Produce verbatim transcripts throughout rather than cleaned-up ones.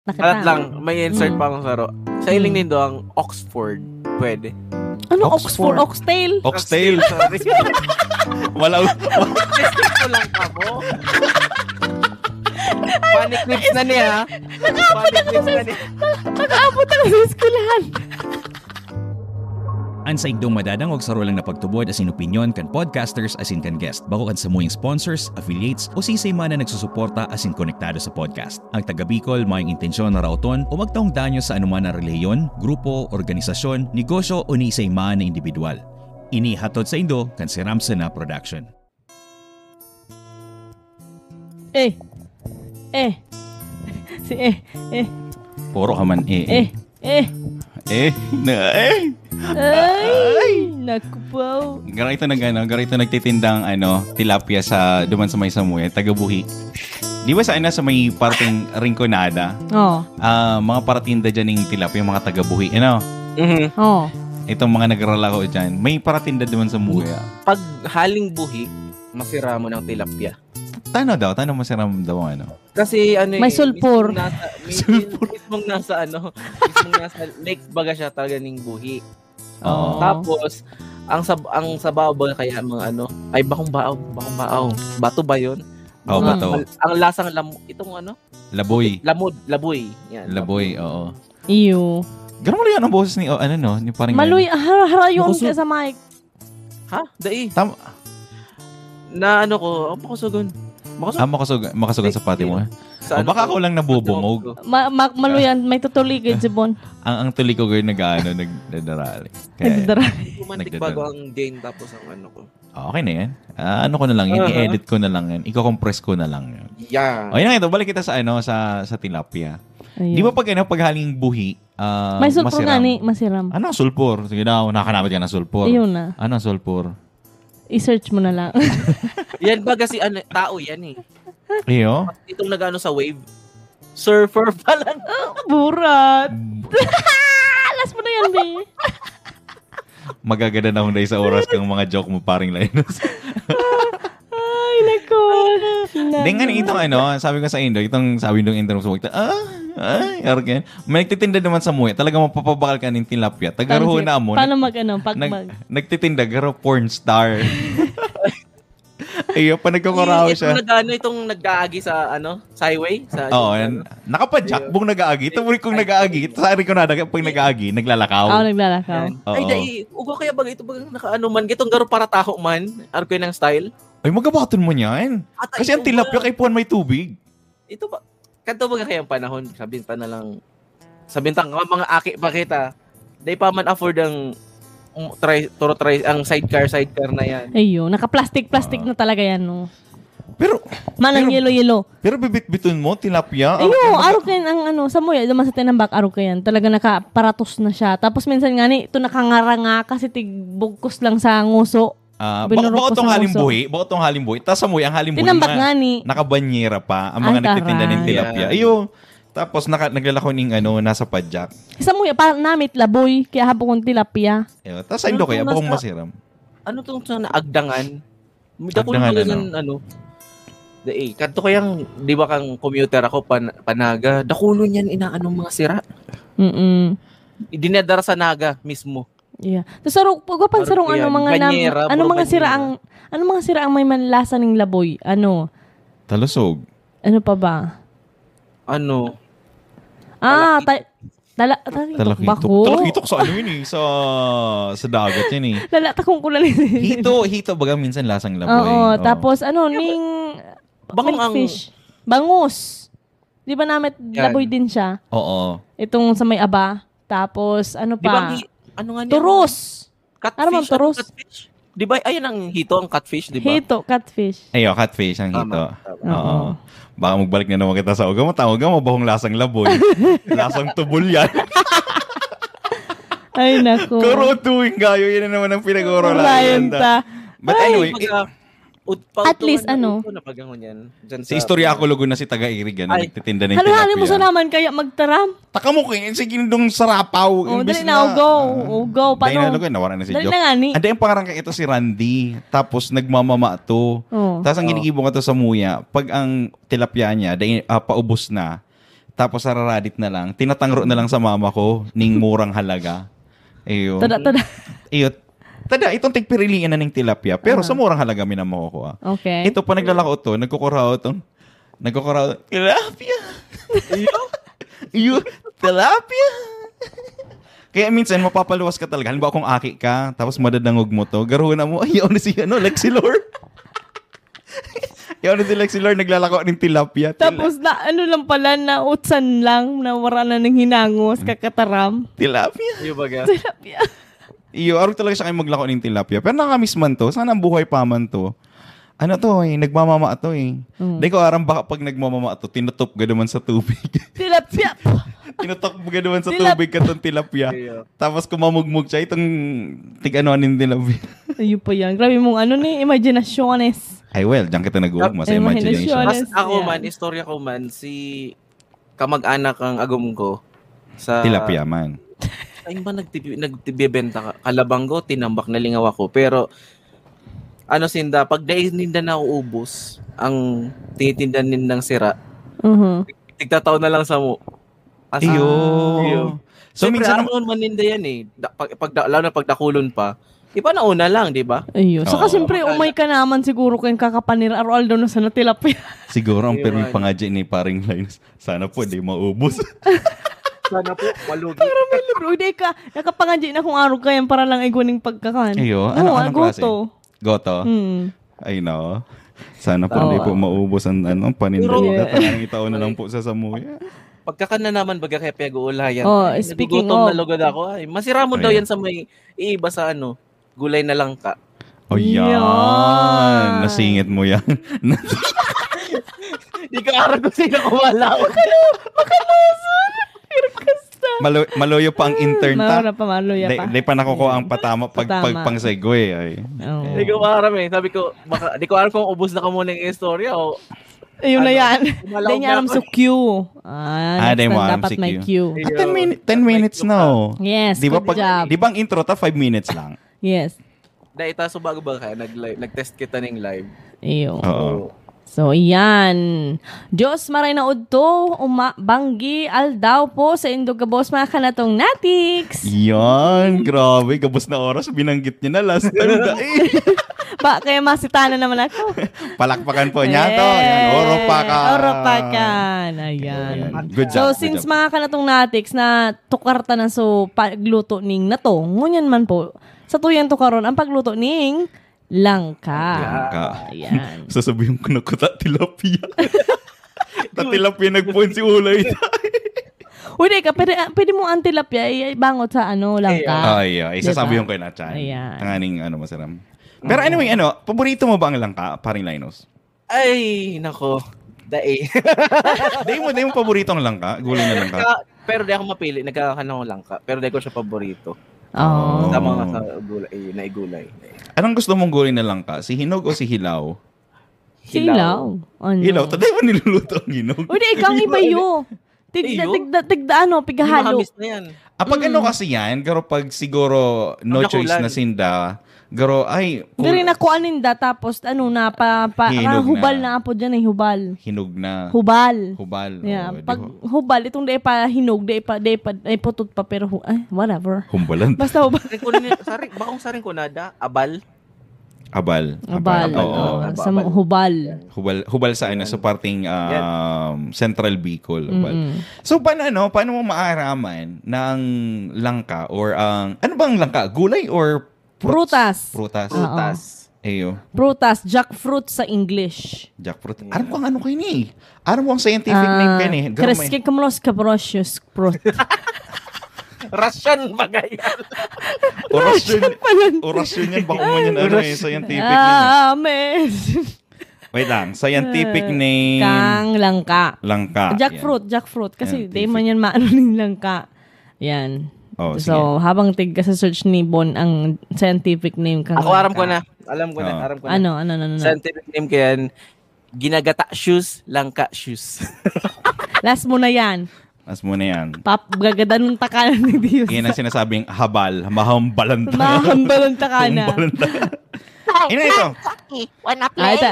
Nakita. Alat lang, may insert Mm. pa akong saro. Sa iling Mm. nindo ang Oxford. Pwede. Ano? Oxford. Oxford? Oxtail? Oxtail. Sorry. Wala. Testing ko lang ako. Funny clips na niya. Funny clips na niya. Nakaabot ako sa eskwelahan. An saindong madadangog saro lang na pagtubod asin opinyon kan podcasters asin kan guest, bako kan samuyang sponsors, affiliates, o sisay man na nagsusuporta asin konektado sa podcast. Ang taga Bicol mayong intensyon na raoton o magtaong danyo sa anuman na relihiyon, grupo, organisasyon, negosyo o ni isay man na indibidwal. Ini hatod saindo kan Siram Sana Production. Eh. Eh. Si eh. Eh. Puro ka man eh. Eh. Eh. Eh. Na, eh. Ay. Naku po. Garo ito nag ano, garo ito nagtitindang ano, tilapia sa duman sa may samuya, taga Buhi. Di ba sa ano, sa may parting Rinconada? Oh. Ah, mga paratinda diyan ng tilapia, mga taga Buhi, ano? Mhm. Oh. Itong mga nagralako diyan, may paratinda duman sa muya. Pag haling Buhi, masiramon ang tilapia. Tano daw, tano masiram daw ano. Kasi ano May eh, sulpur. Mismong nasa, mismong, mismong nasa ano, mismong nasa lake baga siya talaga ning Buhi. Oo. Tapos, ang sab ang sabaw ba kaya mga ano, ay bakong bao, bakong bao. Bato ba yun? Oh, Mm. bato. Ang, ang lasang lam itong ano, Laboy. lamod, laboy. Yan. Laboy, oo. Iyo. Garo mo yan ang boses ni, oh, ano no, ni parang Maluy, har harayon Makusog. ka sa mic. Ha? Dai. Tam- Na ano ko, ang pakusugon. Makusog. Ah, makasug makasugan sa pati mo. Eh. Sa O, baka ano ko, ako lang sa nabubungog. tuhod ko. Ma ma maluyan, may tutuligid si Bon. Ang ang tulikog ay nag-aano, nagdadarali. Nagdadara. Romantic Nagdadala. Bago ang gain tapos ang ano ko. Okay na yan. Ah, ano ko na lang yan, Aha. i-edit ko na lang yan, i-compress ko na lang yan. Yeah. O, yun na ito. Balik kita sa ano, sa sa tilapia. Ayun. Di ba pag ano, pag haling Buhi, ah, May sulpur masiram? Nga ni, masiram. Ano ang sulpur? Sige daw, nakakanamit ka ng sulpur. Ayun na. Ano ang sulpur? I-search mo na lang. Yan ba kasi ano, tao yan eh. Iyo? Itong nag-ano sa wave. Surfer pala. Burat. Alas mo na yan, be. Magagada na akong dahil sa oras kang mga joke mo, paring Linus. Ay, nako. Hindi nga itong ano, sabi ko sa Indo, itong sabi nung intro sa ah, ay, argan. May nagtitinda naman sa muya, talaga mapapabakal ka ng tilapia. Tagaruho na mo. Paano mag ano, pag Nag, mag... Nagtitinda, garo porn star. Iyo, pa nagkakuraho Itong siya. Nag-ano, itong nag-aagi sa ano, sa highway? Sa Oo, ano? Nakapadyak, bung nag-aagi. Ito, buri kong nag-aagi. Sa akin ko na, pag nag-aagi, naglalakaw. Oo, naglalakaw. Yan. Ay, Oo. Dai, ugo kaya ba ito bagang nakaano man? Gitong garo para taho man? Arko ng style? Ay, magabaton mo niyan. Ata Kasi ang ito tilapia ba? Kay puwan may tubig. Ito ba? Kanto ba kaya ang panahon? Sabinta na lang. Sabinta nga, mga aki pa kita. Dai pa man afford ang um, try, turo try, ang sidecar, sidecar na yan. Ayun, naka-plastic-plastic Ah. na talaga yan, no? Pero, Manang pero, yelo-yelo. Pero bibitbiton mo, tilapia. Ayun, ang- arog kayan ang ano, sa muya, naman sa tinambak, arog kayan. Talaga nakaparatos na siya. Tapos minsan nga ni, ito nakangara nga kasi tigbugkos lang sa nguso. Ah, Binurok bako ko tong sa halimbuhi, nguso. Bako tong halimbuhi. Tapos sa muya, ang halimbuhi, Tinambak mga nga ni. Nakabanyera pa, ang Ay, mga nagtitinda ng taray. tilapia. Yan. Ayun. Tapos naka, naglalako ning ano, nasa padyak. Sa muya, parang namit laboy, kaya hapon kong tilapia. Ayun. Tapos sa Indo Pero kaya, kung bakong nasa- masiram. Ano tong sa naagdangan? Dako Agdangan, na ano? Ano? Dai, kadto kayang, di ba kang commuter ako, pan, panaga, dakulon yan inaanong mga sira. Mm-mm. Dinadara sa naga mismo. Yeah. So, sarong, pag wapan Parang sarong yan. ano mga nam, Banyera, ano puro mga sira banyera. ang, ano mga sira ang may manlasa ning laboy? Ano? Talusog. Ano pa ba? Ano? Ah, ta, tala, tala, Talakitok. bako. Talakitok sa ano yun eh, sa, sa dagat yun eh. Lalatakong ko lang. Hito, hito baga minsan lasang laboy. Oo, Oo. Tapos ano, ning Bangong ang- milkfish. Bangus. Di ba namit Yan. laboy din siya? Oo. Itong sa may aba. Tapos ano Di ba, pa? hi- ano nga niya? Turos. Catfish, Ano bang turos? Catfish? Di ba, ayan ang hito, ang catfish, di ba? Hito, catfish. Ayo, catfish ang hito. Tama, tama. Oo. Oo. Baka magbalik na naman kita sa uga mo, tawag mo, bahong lasang laboy. Lasang tubol yan. Ay, nako. Kuro doing gayo, yun na naman ang pinag-uuralan. Urayan Yun, ta. But Ay, anyway, baga, ut- At least, pautuan na ano? Ito, nabagangon yan. Dyan si sa istorya ako lugo na si taga-Irig, ano, Ay. nagtitinda ng Halo-halo mo tilapia. Taka mo, kaya sige dong sarapaw. Oh, Imbis dali na, ugaw. ah, Ugaw, dali paano? na lugar, nawara na si Dali Joe. na nga ni. Andi, ang pangaran kay ito si Randy. Tapos nagmamama to. Oh. Tapos ang Oh. ginigibo ko to sa muya, pag ang tilapia niya, dahil, ah, paubos na, Tapos sararadit na lang. Tinatangro na lang sa mama ko ning murang halaga. Iyo. Tada, tada. Iyo. Tada, itong tigpirilian na ning tilapia. Pero sa murang halaga, mi na makukuha. Okay. Ito, pa naglalako to, nagkukuraw to. Nagkukuraw, tilapia. Iyo? Iyo, tilapia. Kaya minsan, mapapaluwas ka talaga. Halimbawa, kung aki ka, tapos madadangog mo to, garo na mo, "Ay, yaon na si, ano, Lexilor." Yaon na si Lexilor, naglalako ng tilapia. Tila- Tapos na, ano lang pala, na utsan lang, na wala na nang hinangos, kakataram. Tilapia. Iyo baga? Tilapia. Iyo, arog talaga siya kayo maglako ng tilapia. Pero nakamiss man to. Sana buhay pa man to. Ano to eh, nagmamama to eh. Mm. Di ko aram baka pag nagmamama to, tinutop ka naman sa tubig. Tilapia! Tinutop ka naman sa Tilap- tubig katong tilapia. Iyo. Tapos kumamugmog siya, itong tig-ano nin tilapia. Ayun pa yan. Grabe mong ano ni, imaginasyones. Ay well, diyan kita nag-uugma sa Imaginasyon. Imagination. Mas ako Yan. man, istorya ko man, si kamag-anak ang agom ko sa Tilapia man. Ay ba nagtibi-, nagtibibenta ka? Kalabang ko, tinambak na lingaw ako. Pero, ano sinda, pag dai ninda nauubos, ang tinitinda nindang sira, Mhm. tigtataw na lang sa mo. As Iyo. Iyo. So, Siyempre, minsan ano naman ninda yan eh. Da, pag, pag, da, lalo na pag dakulon pa, ipanauna lang, di ba? Ayun. Saka Oo. siyempre, Mag-ala- umay ka naman siguro kayong kakapanira. Araw-aldaw na sana tilapia. Siguro ang Ayun. pirming pangadya ni Paring Linus, sana po di maubos. Sana po, malugi. Para may libro. Hindi ka, nakapangadya na kung araw kayan para lang iguning pagkakan. Iyo, ano, Oo, anong klase? agoto. Goto? Hmm. Ay, no. Sana po Oo. hindi po maubos ang, ano, paninda Pero nila. Tanganing itaon na lang po sa samuya. Pagkakan na naman, baga kaya pinag-uulayan. Oh, Ay, speaking nagugutom of na lugod ako. Ay, masiramon daw Ayan. yan sa may iiba sa ano, gulay na langka. O yan. Yan. Nasingit mo yan. Di ko aram kung sino kumalaw. Makaluson! Pero kasta. Malo-, maloyo pa ang intern ta. Mawala pa, maloya Di, pa. di pa nakukuha ang patama pag, Patama. pag pang segue. Ay. Oo. Di ko aram eh. Sabi ko, baka, di ko aram kung ubos na ka muna yung istorya o Ayun na Ano? yan. Kumalaw Hindi niya na alam ako. sa cue. Ah, Ah, next di mo time alam dapat si may cue. cue. Ah, ten Ayun. minute, ten May minutes cue na, pa. oh. Yes, Di ba good pag, job. di ba ang intro ta, five minutes lang? Yes. Dahil taso bago ba kaya nag-, nag-test kita ning live? Iyo. Oo. So, iyan. Diyos, maray na udto, uma-, banggi, aldaw po sa indog gabos, mga kanatong natiks. Yan, grabe. Gabos na oras, binanggit niya na last time. Dai. Ba, kaya masitana naman ako. Palakpakan po niya to. Yan, Eh, oropakan. oropakan. Ayan. Ayan. Good So, job, good since job. mga kanatong natiks na tukar ta na so pagluto ning nato, ngunyan man po, sa tuyang tukaron, ang pagluto ning langka. Langka. Ayan. Sasabihin ko na kuta tilapia. Ta tilapia nagpuon si Ulay. Hindi ka, pwede, ah, pwede mo ang tilapia, i-, ibangot sa ano, langka. Ay, ay, Diba? isasabihin ko na, Chan. Ayan. Tanganing, ano, masaram. Pero anyway, ano, paborito mo ba ang langka, Paring Linus? Ay, nako. Dai. Di mo, di mo paborito ang langka? Gulay na langka? Nagka-, pero di ako mapili. Nagkakakan ako langka. Pero di ko siya paborito. Oh. Tama nga sa gulay, eh, naigulay. Anong gusto mong gulay na langka? Si hinog o si hilaw? Si Hilaw. hilaw. Ano? Hilaw? Taday mo niluluto ang hinog? O, di, ikaw ang Hilaw, ibayo. Tigda, Iyo. tigda, tigda, ano, Hindi pigahalo. mahamis na yan. Ah, pag ano Mm. kasi yan, garo pag siguro no Pag choice nakulan. na sinda, garo, ay, Diri kul- na kuan ninda, tapos ano na, pa, pa, Hinog ah, hubal na. na apo dyan eh, hubal. Hinog na. Hubal. Hubal, Yeah, oo, di pag ho- hubal, itong di pa hinog, di pa, di pa, ay putot pa, pero hu-, ay, whatever. Humbalan. Basta hubal. Saring ko ni-, sari-, bakong saring ko nada, abal. Abal. Abal. Abal, Oo. oo. Sa Abal. hubal. Hubal, hubal sa ano, Yan. sa parting, Yan. um, Central Bicol, hubal. Mm-mm. So, paano, ano, paano mo maaraman na ang langka or ang, ano bang langka? Gulay or fruits? Prutas. Prutas. Oo. Prutas. Eyo. Prutas, jackfruit sa English. Jackfruit. Yeah. Aram ko ang ano kayo ni. Aram ko ang scientific name Ah, kayo ni. Pero may Crescicumulus capricius fruit. Russian bagay yan. Orasyon, Russian pala. orasyon yan. Baka man yan, ano eh, Orasyon. scientific name eh. Ah, amen. Wait lang. Scientific Ah, name. kang langka. Langka. Jackfruit, Yan. jackfruit. Kasi Scientific. di man yan maano ng langka. Yan. Oh, So, sige. habang tig sa search ni Bon ang scientific name kang Ako, aram ko langka. na. Alam ko na, Oo. aram ko na. Ano, ano, ano, ano? Scientific name ko yan, ginagata shoes, langka shoes. Last mo na yan. Mas muna yan. Pap, gagadanon ta ka na ni Diyos. Yan ang sinasabing habal. Mahambalan tayo. Mahambalan ta ka na. Humbalan tayo. Ina ito. Wanna Ah, play? ito.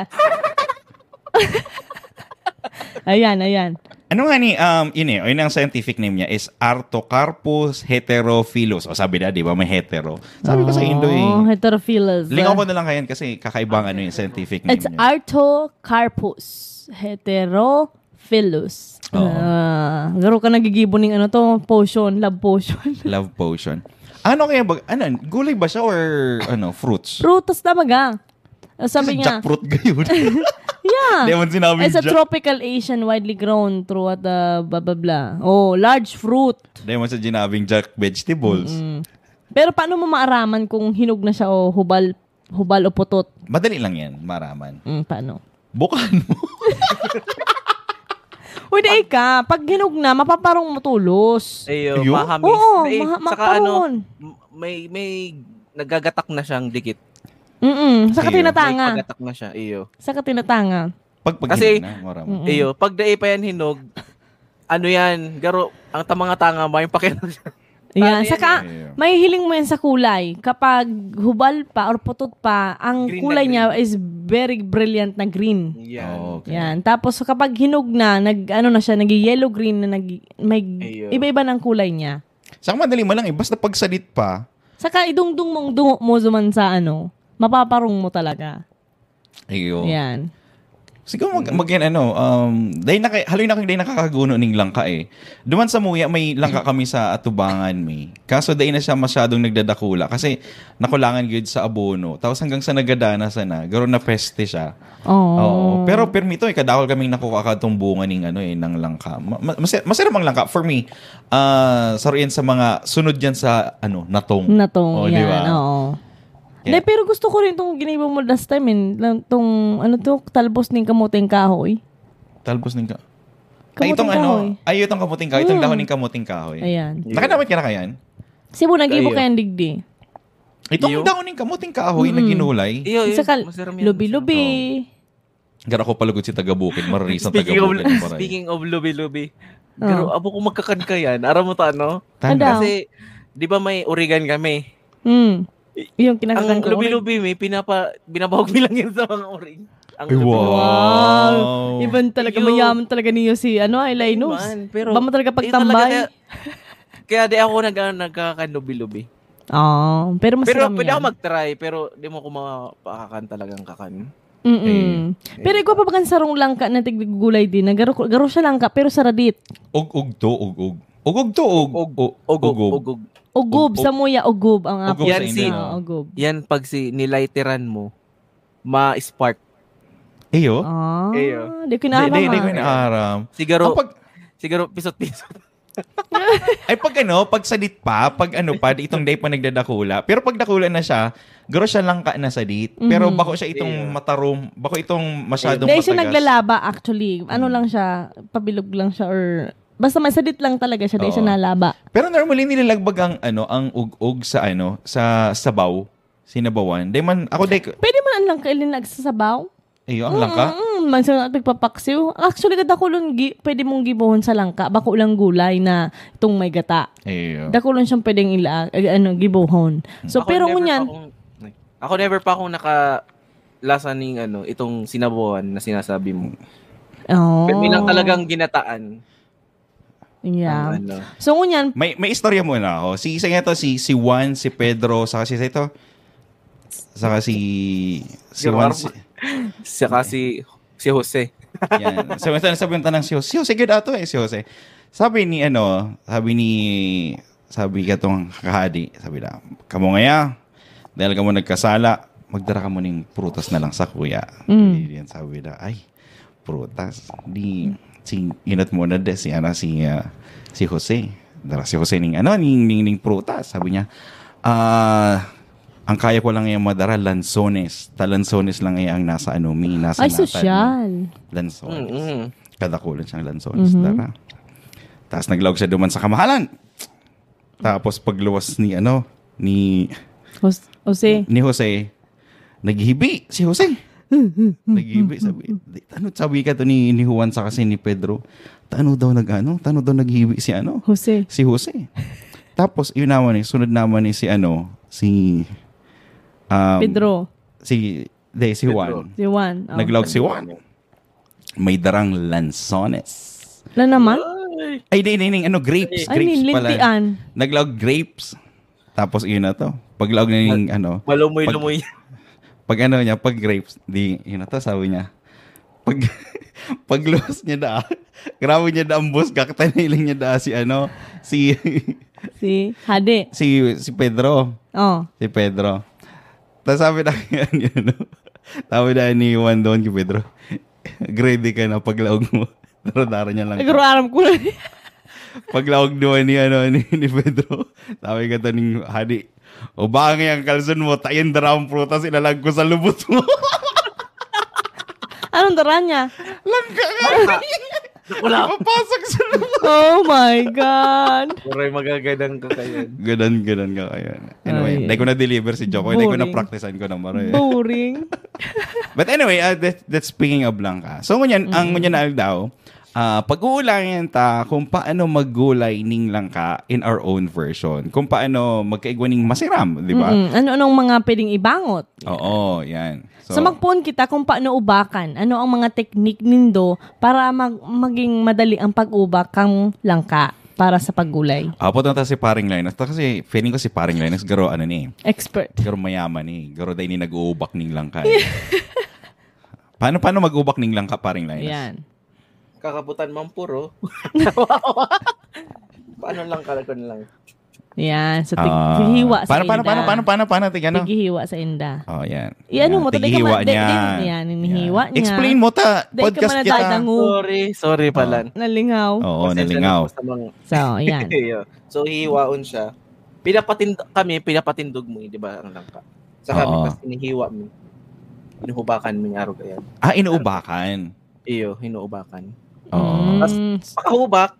Ayan, ayan. Ano nga ni, um, yun eh, yun ang scientific name niya is Artocarpus heterophyllus. O sabi na, di ba, may hetero. Sabi ko sa Indo eh. Oh, heterophyllus. Lingaw ko na lang kayan kasi kakaiba ang ano yung scientific name It's niya. Artocarpus heterophyllus. Oo. Ah, garo ka nagigibo ning ano to, potion, love potion. Love potion. Ano kaya ba? Ano, gulay ba siya or ano, fruits? Prutas talaga. Ah, sabi niya, Jackfruit gayon. yeah. Di man sinabing It's a jack- tropical Asian widely grown throughout the blah blah blah. Oh, large fruit. Di man sa ginabing jack vegetables. Pero paano mo maaraman kung hinog na siya o hubal hubal o putot? Madali lang yan, maraman. Mm, paano? Bukan mo. Uy, di ka. Pag hinog na, mapaparong mo tulos. Ayo, Ayun? mahamis. Oo, Di, maha- saka ano, mapaparong. m- may may nagagatak na siyang dikit. Mm-mm. Sa Ayun, katinatanga. May pagatak na siya, iyo. Sa katinatanga. Pag pag Kasi- hinog na, maraman. Iyo, pag dai pa yan hinog, ano yan, garo, ang tamang tanga, may pakialam siya. Yan. Paano Saka, yun? mahihiling mo yan sa kulay. Kapag hubal pa or putot pa, ang Green na kulay niya green. Is very brilliant na green. Yan. Oo, okay. Yan. Tapos, kapag hinog na, nag, ano na siya, nag-yellow green na, nag, may, Ayun. iba-iba ng kulay niya. Saka madali mo lang eh. Basta pagsadit pa, Saka, idungdung mong dungo mo duman sa ano, mapaparong mo talaga. iyo. Yan. Siguro mag, mag yan, ano, um, dahil naka, haloy na kung dahil nakakaguno ning langka eh. Duman sa muya, may langka kami sa atubangan mi. Kaso dahil na siya masyadong nagdadakula kasi nakulangan gyud sa abono. Tapos hanggang sa nagadana sana, garo na peste siya. Oo. Oo. Pero permito, eh, kadakol kaming nakuha ka itong bunga ning ano eh, ng langka. Ma- ma- masi- masarap ang langka. For me, ah, saruyan sa mga sunod yan sa ano, natong. Natong, Oh, di yan. ba? Oo. Yeah. Hindi, pero gusto ko rin itong ginibo mo last time, eh. Lang tong, ano to, talbos ning kamoteng kahoy. Talbos ning ka. Kamoteng Ay, itong ano, kahoy. Ay, itong kamoteng kahoy. Itong Mm. dahon ng kamoteng kahoy. Ayan. Nakadamit ka na kayan? Sibo, nagibo Iyo. kayang digdi. Itong Iyo. dahon ng kamoteng kahoy na Mm. ginulay. Iyo, iyo. Isa ka, Masarap yan. lubi-lubi. Gara ko palugod si taga-bukid. Maririsan Speaking of, taga-bukid. Maray. speaking of lubi-lubi. Oh. Pero abo ko magkakan ka yan. Aram mo ta, no? Tanda. Ano? Kasi, di ba may origan kami? Mm. Yung kinakakan Ang ko. lubi-lubi, may pinapa, binabahog mi lang yan sa mga oring. Ang Ay, lubi-lubi. wow. Iban talaga, Iyo. mayaman talaga niyo si, ano, ay, Linus. Man, pero, Ba mo talaga eh, pagtambay? Kaya, kaya di ako nag, nagkakan lubi-lubi. Oh, pero Pero masarap pwede yan. ako mag-try, pero di mo ko mapakakan talagang kakan. Mm-mm. Eh. Pero ikaw pa bagang sarong langka na tiggulay din, na garo, garo siya langka, pero saradit. Ug-ug to, ug-ug. Ug-ug to, ug-ug. Ugog, ugog. Ugub, Ug-ug. sa muya, ugub ang apo. Ugub Yan sa si- India. Ah, ugub. Yan pag si niliteran mo, ma-spark. Iyo? Ah, Iyo. di ko Di, di, di ko naaram. naaram. Siguro, Ang pag, siguro pisot-pisot. ay, pag ano, pag sadit pa, pag ano pa, di itong day pa nagdadakula. Pero pag dakula na siya, garo siya langka na sadit. Pero Mhm. bako siya itong Iyo. matarom, bako itong masyadong Dahil siya matagas. naglalaba, actually. Ano lang siya, pabilog lang siya or... Basta may sadit lang talaga siya, dahil siya Oo. nalaba. Pero normally nilalagbag ang ano, ang ug-ug sa ano, sa sabaw, sinabawan. Di man ako di Pwede man ang langka ilinag sa sabaw? Iyo, ang langka. Mm, man sa nagpapaksiw. Actually, kadakulon gi, pwede mong gibohon sa langka. Bako lang gulay na itong may gata. Iyo. Dakulon siyang pwedeng ila, eh, ano, gibohon. So, Ako pero never ngunyan, pa akong, ako never pa akong nakalasa ning ano, itong sinabawan na sinasabi mo. oh, Pwede lang talagang ginataan. Yeah. Ang ano. So, ngunyan, May may istorya muna ako. Si isa nga to, si si Juan, si Pedro, saka si ito. Saka si si Juan, Grabe. si, Saka si, si Jose. yan. So, ito na sabi ng tanang si Jose. Si Jose, good ato eh, si Jose. Sabi ni ano, sabi ni, sabi ka tong kahadi, sabi na, "Kamo ngaya, dahil kamo nagkasala, magdara kamo ning prutas na lang sa kuya." Mm. Yan, sabi na, "Ay, prutas." Di, si, inat mo na de, si, ano, si, ah, si Jose. Dara si Jose ning, ano, ning, ning, ning prutas. Sabi niya, "Ah, ang kaya ko lang yung madara, lansones. Ta lansones lang yung ang nasa, ano, mi, nasa Ay, lata, sosyal. no? Lansones." Mm-mm. Kadakulan siyang lansones, Mhm. dara. Tapos naglaog siya duman sa kamahalan. Tapos pagluwas ni, ano, ni, Jos- Jose. ni Jose, naghibi si Jose. Naghibi, sabi, di, ano, sabi ka to ni, ni Juan sa kasi ni Pedro, "Tano daw nag-ano? Tano daw naghibi si ano?" Jose. Si Jose. Tapos, yun naman eh, sunod naman eh si ano, si, um, Pedro. Si, de, si Pedro. Juan. Si Juan. Oh. Naglaog si Juan. May darang lansones. Na naman? Ay, Ay, di, di, di, ano, grapes. Ay, Grapes pala. Lintian. Naglaog grapes. Tapos yun na to. Paglaog na yung ano. Malumoy-lumoy. Pag ano niya, pag grapes. Di, yun na to, sabi niya. Pag, pagluwas niya da, grabe niya da ang boss, kakataniling niya da si ano, si, Si Hadi. si, si Pedro. Oh. Si Pedro. Tapos sabi na yan, yun, no? Sabi na ni Juan doon kay Pedro, "Ready ka na paglaog mo." Daro-daro niya lang. Siguro aram ko na. Paglaog naman ni, ano, ni, ni Pedro, sabi ka to ning Hadi, "O bangay ang kalson mo, tayin darawang prutas, ilalag ko sa lubot mo." Anong dara niya? Langka nga. Wala. Papasok sa lubot. Oh my God. Puray magagadang ka kayo. Gadan, gadan ka kayo. Anyway, Ay. Dahil ko na-deliver si Jokoy. Dahil ko Boring. na-practicean ko ng maray. Boring. But anyway, uh, that, that's speaking of langka. So, ngunyan, ang ngunyan na aldaw, ah, pag-uulangan ta kung paano maggulay ning langka in our own version. Kung paano magkaigwa ning masiram, di ba? Mm-mm. Ano-anong mga pwedeng ibangot? Oo, yan. So, magpoon kita kung paano ubakan. Ano ang mga teknik nindo para mag- maging madali ang pag-ubak kang langka para sa paggulay? Apo na ta si Paring Linus. Ta kasi feeling ko si Paring Linus, garo ano ni, Expert. garo mayaman ni, garo dahil ni nag-uubak ning langka. Eh. Paano, paano mag-ubak ning langka, Paring Linus? Yan. Kakabutan man puro. Paano lang, kalagon lang? Yan. So, tig- Ah, tighiwa sa paano, inda. paano, paano, paano, paano, paano, tig ano? Tighiwa sa inda. Oh, yan. Iano Yan, mo to, tighiwa di ka ma- di- niya. di- yan, hinihiwa Yan. niya. Explain mo ta. Di ka Podcast kita. manadadango. Sorry, sorry pala. Nalingaw. Oo, Pasensya nalingaw. na po sa mga So, yan. Iyo. So, hiwaon siya. Pinapatind kami, pinapatindog mo, eh, di ba, ang langka. Sa kami, Oo. Tapos hinihiwa mo. Hinuhubakan mo yung arog, ayan. Ah, inuubakan. Iyo, hinuubakan. Oo. Tapos, Mm. pakahubak,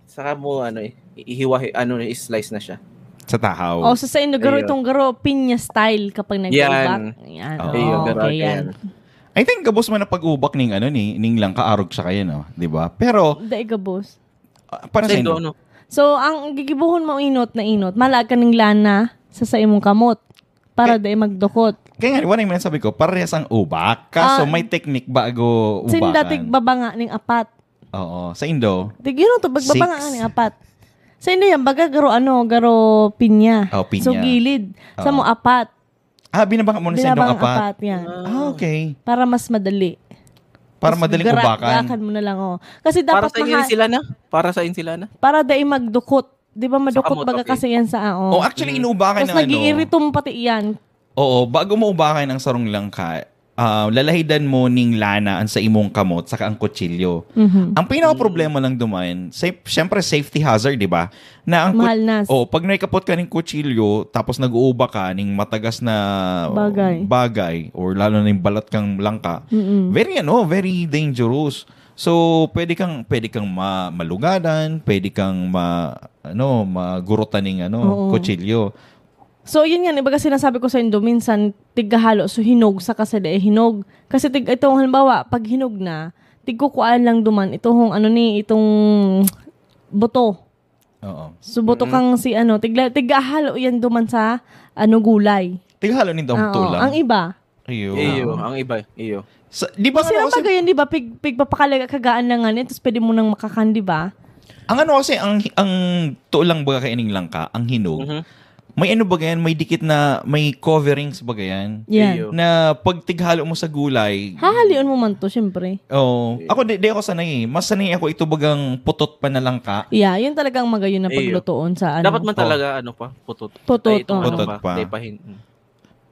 saka mo, ano, eh, ihiwa, ano, i-slice na siya. Sa tahaw. O, sa, sa inyo, garo Ayun. itong garo, pinya style kapag nag-iubak. Yan. Yan. Oo. Ayun, Oh, garo okay, yan. yan. I think gabos man na pag-ubak ning ano ni, ning langka, arog siya kayo, no? Di ba? Pero, Dai gabos. ah, paano sa Sa inyo? Indo, ano? So, ang gigibuhon mo inot na inot, malaag ka ning lana sa, sa imong kamot para dai magdukot. Kaya nga, wala yung sabi ko, parehas ang ubak. Kaso Ah, may technique bago ubakan. Sinda tigbaba nga ning apat. Oo. Sa Indo, Tig, yun to, pagbaba Six. nga ning apat. Sa inyo yan, baga garo ano, garo pinya. Oh, pinya. So, gilid. Sa Oo. mo apat. Ah, binaba nga muna sa Binaba Indong ang apat. apat, yan. Ah, okay. Para mas madali. Para Tapos madaling gara- ubakan. garakan mo na lang, oh. Kasi Para dapat sa inyo maha- sila na? Para sa inyo sila na? Para dai magdukot. Di ba madukot Sa kamot, baga okay. Kasi yan sa, ah, oh. Oh, actually, inuubakan Tapos ng ano. Nag-iiritom pati yan. Oo, bago mo ubakan ang sarong langka, ah, lalahidan mo ning lana ang sa imong kamot saka ang kutsilyo. Mhm. Ang pinaka-problema lang duman, sa, syempre safety hazard, di ba? Na ang kut- Mahalnas. Oh, pag naikapot ka ning kutsilyo, tapos nag-uuba ka ning matagas na Bagay. bagay, or lalo na yung balat kang langka, Mm-mm. very ano, very dangerous. So, pwede kang pwede kang ma- malugadan, pwede kang ma ano, magurutan ning ano, Oo. kutsilyo. So, yun nga, ibaga sinasabi ko sa Indo, minsan, tiggahalo, so hinog, sa kasi dai hinog. Kasi tig, itong halimbawa, pag hinog na, tigkukuhaan lang duman, itong ano ni, itong buto. Oo. So, buto kang si ano, tigla, tiggahalo yan duman sa ano, gulay. Tighalo nin daw Oo, tulang. Ang iba. Ayo. Iyo, ang iba, iyo. Sa, di ba Kasi ano ang kasi, bagay yan, di ba? Pig, pigpapakalaga kagaan na nga, tapos pwede mo nang makakan, di ba? ang ano kasi, ang, ang tulang baga kaya ning langka, ang hinog, Mhm. may ano baga yan, may dikit na, may coverings baga yan. Yan. Iyo. Na pag tighalo mo sa gulay, Hahalion mo man to, syempre. oh, ako di, di ako sanay eh. Mas sanay ako ito bagang putot pa na langka. Yeah, yun talagang magayon na Iyo. paglutoon sa ano. Dapat man Oh. talaga, ano pa, putot. Putot, Ay, itong oo. ano Putot pa, pa. Daipahin. Mm.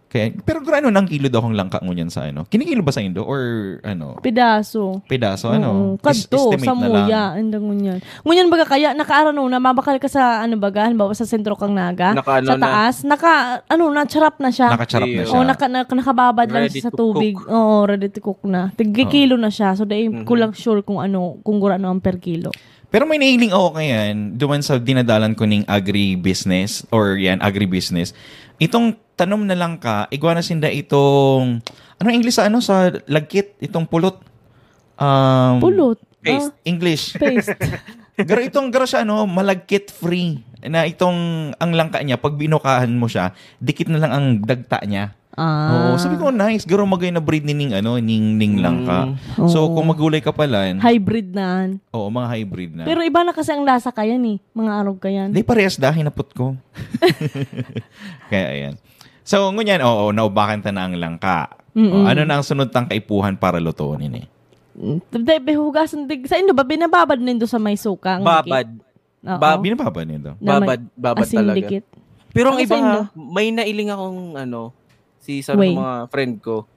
Kaya, pero gano'n ang kilo daw ang langka ngunyan sa ano? Kinikilo ba sa Indo or ano? Pedaso. Pedaso, ano? Oo. Kadto, Estimate sa na lang. muya, ang dangon yan. Ngunyan baga kaya, nakaarano na, mabakal ka sa, ano baga, halimbawa sa sentro kang Naga, Naka, ano sa na. taas, naka, ano na, charap na siya. Nakacharap na Iyo. siya. O, naka, na, nakababad lang Ready siya sa to cook. Tubig. Oo, ready to cook na. Tigkikilo na siya. So, dahil Mhm. kulang sure kung ano, kung gurano ang per kilo. Pero may nahiling ako ngayon, duman sa dinadalan ko ning agribusiness, or yan, agribusiness. Itong tanom na langka, igwa na sinda itong, ano English sa ano, sa lagkit, itong pulot? Um, Pulot. Paste. Ah, English. Paste. Pero itong garo siya, ano, malagkit free. Na itong, ang langka niya, pag binukahan mo siya, dikit na lang ang dagta niya. Ah. Oo, sabi ko, nice. Garo magay na breed ni ning, ano, ning, ning langka. So, kung magulay ka pala, hybrid na. Oo, mga hybrid na. Pero iba na kasi ang lasa kayan eh. Mga arog kayan. Di parehas dahil napot ko. Kaya ayan. So, ngunyan, oo, naubakan ta na ang langka. O, ano na ang sunod tang kaipuhan para lutuon ini? Dahil hugasan, sa inyo ba, binababad nindo sa may suka? Babad. Oo. Binababad nindo? Babad, babad asin talaga. Dikit. Pero ang Ano sa iba, inyo? May nailing akong ano, si sa Way. Mga friend ko.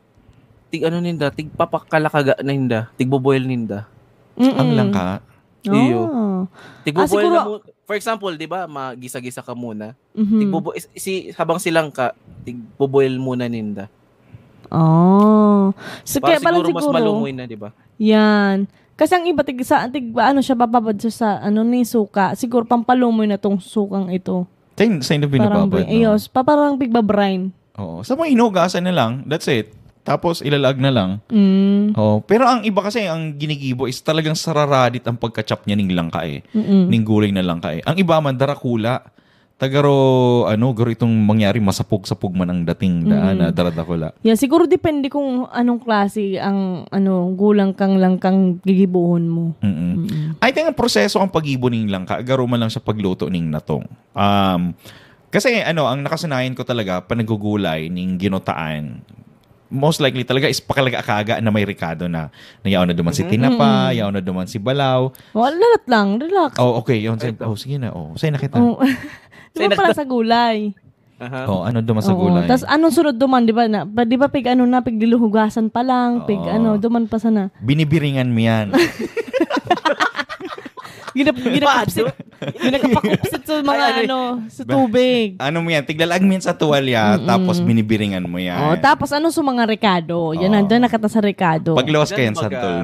Tig ano ninda, tigpapakalakaga ninda, tigboboil ninda. Mm-mm. Ang langka? Iyo. Oh. Tigboboil Ah, siguro- na mo, for example, di ba, magisa-gisa ka muna. Mhm. Tigbobo, is- si, habang silang ka, tigboboil muna ninda. Oh. So, Para kaya pala siguro, mas siguro, malumoy na, di ba? Yan. Kasi ang iba, tig, sa, tig, ano siya, bababad siya sa, ano ni, suka. Siguro, pampalumoy na tong sukang ito. Saan, saan na Parang, binababad, bri- no? Ayos, pa, parang pigbabrine. Oo. Sa mga hinugasan na lang, that's it. Tapos, ilalaag na lang. Mm. Oh, pero ang iba kasi, ang ginigibo is talagang sararadit ang pagkachap niya ning langka eh. Mm-mm. Ning gulay na langka eh. Ang iba man, darakula. Tagaro, ano, garo itong mangyari, masapog-sapog man ang dating daan na daradakula. Yeah, siguro depende kung anong klase ang ano gulang kang langkang gigibuhon mo. Mm-mm. I think ang proseso ang paggibo ning langka, garo man lang siya pagluto ning natong. Um, kasi ano, ang nakasanayan ko talaga, panagugulay ning ginotaan, most likely talaga is pakalaga-akaga na may rekado na, na yaon na duman si tinapa, yaon na duman si balaw. Wala lahat lang, relax. Oh, okay, yun. Sige, oh, sige na. Oh, sa'yo na kita. Oh. Di ba pala sa gulay? Aha. Oh, ano duman sa Oo. gulay? Tas anong sunod duman, di ba? Na, ba, di ba pig ano na, pig diluhugasan pa lang, pig Oo. ano, duman pa sana. Binibiringan mo yan. Ginap ginakapsit. Ginakapakupsit sa mga Ay, ano ano, sa tubig. Ano mo yan? Tiglalaag mo yan sa tuwalya, tapos binibiringan mo yan. Oh, tapos ano sa mga rekado? Yan, Oo. nandun na kita sa rekado. Pagluwas ka yan, Diyan baga. Santol.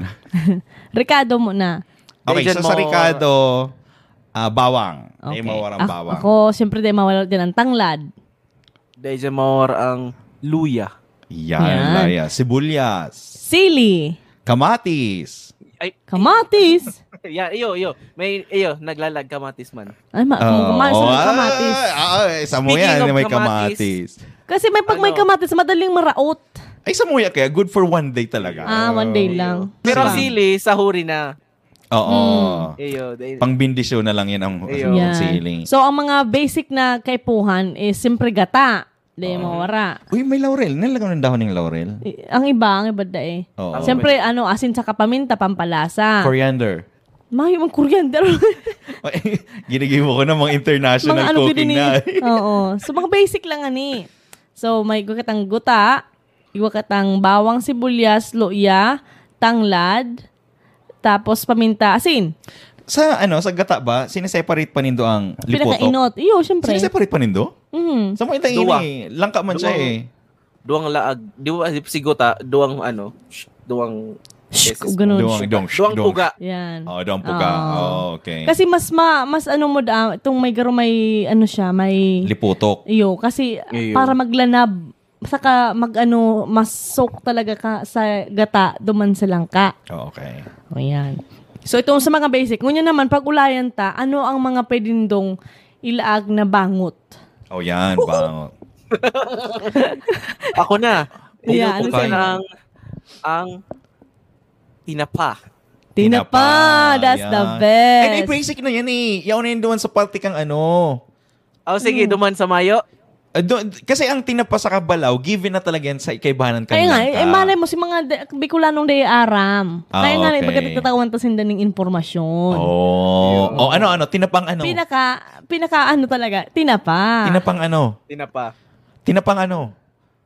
Rekado muna. Okay, Diyan so sa mo- rekado, ah, bawang. Di Okay. mawala ang Ak- bawang. Ako, siyempre, di mawala din ang tanglad. Dahil dyan mawar ang luya. Yan, Yan. laya. Sibuyas. Sili. Kamatis. Ay, Kamatis. Yeah, iyo, iyo. May, iyo, naglalag kamatis man. Ay, ma- Oo. kung kumain sa mga Ah, kamatis. ah, ah, sa mo Speaking yan, of may kamatis, kamatis. Kasi may pag may Ano? kamatis, madaling maraot. Ay, sa muya kaya, good for one day talaga. Ah, one day lang. Pero Diba? Sili, sahuri na. Oo. Iyo, dahil- Pangbindisyon na lang yan ang, Iyo. ang Yan. sili. So, ang mga basic na kaipuhan is siyempre gata. Di mawara. Uy, may laurel. Nalagyan ng dahon ng laurel. I- Ang iba, ang iba da eh. Oo. Siyempre, ano, asin sa kapaminta, pampalasa. Coriander. Mayo mang coriander. Ay, ginigibo ko na mga international Mga ano, cooking gini- na. Oo. So, mga basic lang ani. So, may gukatang guta, gukatang bawang, sibuyas, luya, tanglad, tapos paminta, asin. Sa ano, sa gata ba, sineseparate pa nindo ang lipotok? Pinakainot. Iyo, syempre. Sineseparate pa nindo? Mm. Sa mga itahini, Duwa. eh, langka man siya Duwang- eh. Duwang laag. Di ba, si Gota, duwang ano, sh- duwang Shh, beses. ganun. Duwang, duwang, Duwang duwang. puga. Yan. Oh, duwang puga. Oo. Oh, okay. Kasi mas ma, mas ano mo da, itong may garo may ano siya, may Lipotok. Iyo, kasi Iyo. para maglanab, saka mag ano, mas soak talaga ka sa gata, duman sa langka. Oh, okay. O yan. So itong sa mga basic, ngunyan naman, pag-ulayan ta, ano ang mga pwede nindong ilaag na bangot? Oh, yan. Bangot. Ako na. Yeah, ano Pinupukan sa'yo? ang, ang tinapa. Tinapa, that's the Yan. best. Ay, di, basic na yan eh. Yaw na yun doon sa parte kang ano. Oh, sige, duman sa mayo. Ah, do- kasi ang tinapa sa kabalaw, given na talaga yan sa ikaibanan kang Kaya nga, langka. eh, malay mo si mga de- Bicolanong de aram. Ah, Kaya nga, okay. pagkatatawantas sinda ning impormasyon. Oh. Oh, ano, ano? Tinapang ano? Pinaka, pinaka ano talaga, tinapa. Tinapang ano? Tinapa. Tinapang ano?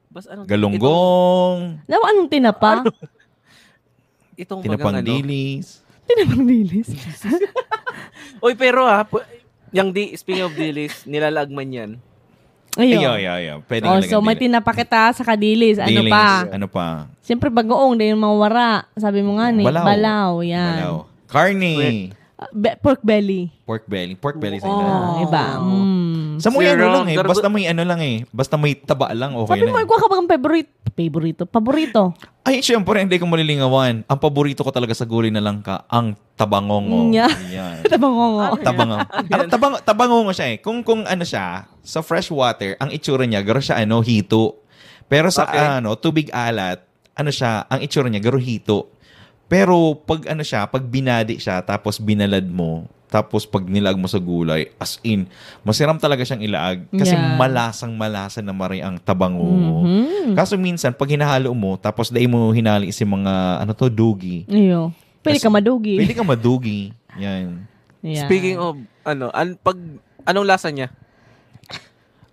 Bas, ano? Galunggong. Daw anong tinapa? Itong, itong Tinapang bagang ano. Dilis. Tinapang dilis. Oy, pero ha, pu- yang di, speaking of dilis, nilalaag man yan. Ayun. Iyo, iyo, iyo. Pwede Oh, nilagyan so may dili. Tinapa kita sa kadilis. Ano Dilis. Pa? Ano pa? Siyempre, bagoong, dahil mawara. Sabi mo nga ni, Balaw. Balaw, yan. Balaw. Carne. Ah, be- pork belly. Pork belly. Pork belly sa Oh, inyo. iba. Mm. Sa mo ano Sirang lang eh. gargo- Basta may ano lang eh. Basta may taba lang, okay Sabi na mo, eh. ikaw ka bang favorite? Favorito? Paborito? Ay, syempre, hindi ko malilingawan. Ang paborito ko talaga sa gulay na langka, ang tabangongo. Nga. Yan. Tabangongo. Tabangongo. Ano, tabang, tabangongo siya eh. Kung, kung ano siya, sa fresh water, ang itsura niya, garo siya, ano, hito. Pero sa Okay. ano, tubig alat, ano siya, ang itsura niya, garo hito. Pero pag ano siya, pag binadi siya, tapos binalad mo, tapos pag nilag mo sa gulay, as in, masiram talaga siyang ilaag. Kasi Yeah. malasang malasa na mari ang tabango. Mhm. Kaso minsan, pag hinahalo mo, tapos dai mo hinali si mga, ano to, dugi. Iyo. Pwede Kasi- ka madugi. Pwede ka madugi. Yan. Yeah. Speaking of, ano, an, pag, anong lasa niya?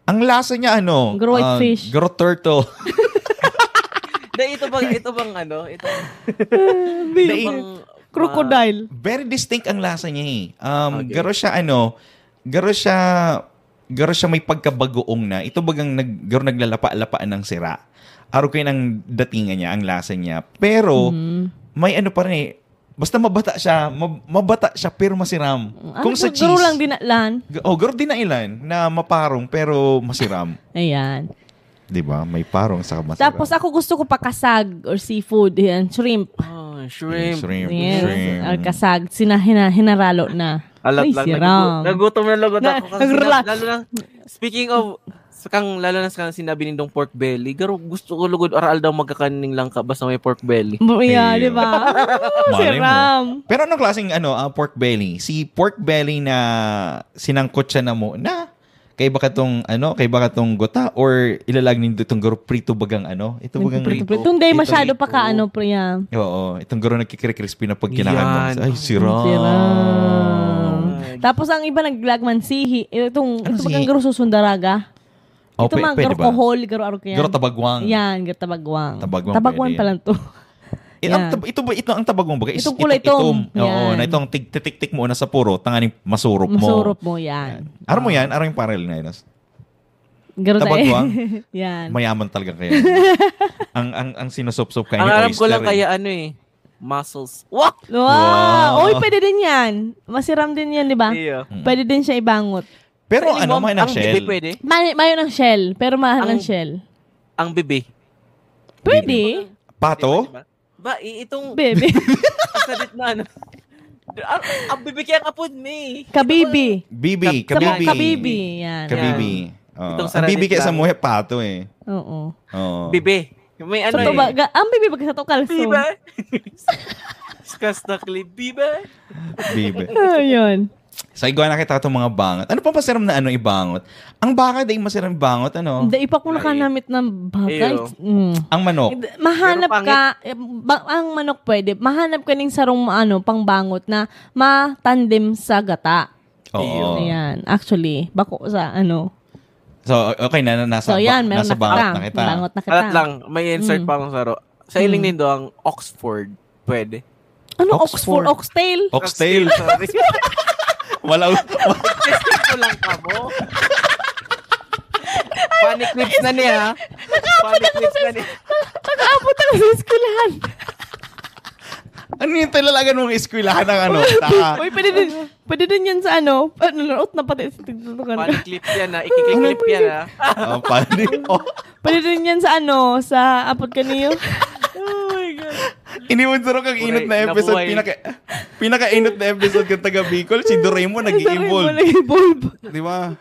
Ang lasa niya, ano? Garo white ah, fish. Garo turtle. Dahil ito bang, ito bang, ano, ito Big bang, crocodile. Very distinct ang lasa niya eh. Um, Okay. Garo siya, ano, garo siya, garo siya may pagkabagoong na. Ito bagang nag, garo naglalapa-lapa ng sira. Aro kayo ng datingan niya, ang lasa niya. Pero, Mhm. may ano pa rin eh. Basta mabata siya, mab- mabata siya pero masiram. Ano Kung sa to? Garo cheese. Lang dinailan. G- Oh, garo dinailan na maparong pero masiram. Ayan. 'Di ba? May parong sa masiram. Tapos ako gusto ko pa kasag or seafood. Yan, shrimp. Oh, shrimp. Shrimp. Yes. Shrimp. Or kasag. Sina, hina, hinaralo na. Alat Ay, lang. siram. Nagugu- nagutom na lugod Na- ako. Kasi nagrela- sina- lalo na, speaking of, sa kang, lalo na sa kang sinabi nindong pork belly, garo gusto ko lugod aral daw magkakaning lang ka basta may pork belly. Bo- Yeah, Ayun. Di ba? Malay mo. Siram. Pero anong klaseng ano, ah, pork belly? Si pork belly na sinangkot siya na mo na kay baka tong ano, kay baka tong gota or ilalag nindo itong garo prito bagang ano? Ito bagang Prito-prito. Hindi ito- masyado pa ka ano, priya. Oo, itong garo nagkikri-crispy na pag kinakan mo. Yan. Ay, siram. Siram. Tapos ang iba naglagman sihi. Itong, Ano ito bagang sihi? Garo susundaraga. Oh, Ito pe- mga pwede Garo ba? Kohol, Garo Arok yan. Garo tabagwang. Yan, Garo tabagwang. Tabagwang, Tabagwang pwede. Pala to. Eh, ang Yan. tab- ito ba ito ang tabagwang ba? Is Itong kulay ito- itom. itom. Oo, Yan. Na itong tig- titiktik mo na sa puro, tanganing masurop mo. Masurop mo yan. Ano mo yan? Arang parel na yun. Garo tayo. Tabagwang? Yan. Mayaman talaga kayo. ang ang ang sinusupsup kayo Ang ni alam ko lang oyster, eh. Kaya ano eh, mussels. Wah! Wow! Wow. Uy, pwede din yan. Masiram din yan, di ba? Iyo. Mm. Pwede din siya ibangot. Pero Sa ano, imo, may ng ang shell. bibi pwede? May, mayo ng shell, pero mahal Ang- ng shell. Ang bibi. Pwede. Pato? Ba, i- itong... Bebe. Sa gitna, ano? Ang, ang bibi kaya kapod mi. Kabibi. Bibi, Kab- kabibi. Kabibi. Yan. Kabibi. Itong Oh. sa Ang bibi Reddit kaya sa lang. muhe, pato eh. Oo. Oh. Bibi. May ano Sa eh. tuba, ga- ang bibi baga sa tukal. So, Bibi. Skas na kli, bibi. Bibi. Ayun. So, igwa na kita itong mga bangot. Ano pa masiram na ano ibangot? Ang baka, di masiram ibangot, ano? Hindi, ipak mo Ay. Nakanamit ng baka. Iyo. Mm. Ang manok. Mahanap Pero pangit. Ka, eh, ba, ang manok pwede, mahanap ka ning sarong ano, pangbangot na matandem sa gata. Oo. Ayan. Actually, bako sa ano. So, okay na, na- nasa, So, yan, ba- meron nasa na bangot kita. na kita. Bangot na kita. Alat lang, may insert Mm. pa akong saro. Sa iling Mm. nindo ang Oxford. Pwede. Ano, Oxford. Oxford, oxtail? Oxtail. Sorry. Wala. Testing ko lang ka mo. Funny clips na niya. Funny clips na niya. Nakaabot ako sa eskwelahan. Ano yung talalagan mong eskwelahan ng ano? Ta- Uy, pwede din, pwede din yan sa ano. Ano, naot na pati sa tigtutukan. Funny clip yan ha. Ikikiklip yan ha. Oh, funny. Oh. Pwede din yan sa ano, sa apot kaniyo. Oh my God. Iniwan sa kang inot na Pare, episode. nabuhay. Pinaka, pinaka-inot na episode kang taga Bicol. Si Doraemon Doraemon nag-evolve. nag-evolve. Di ba?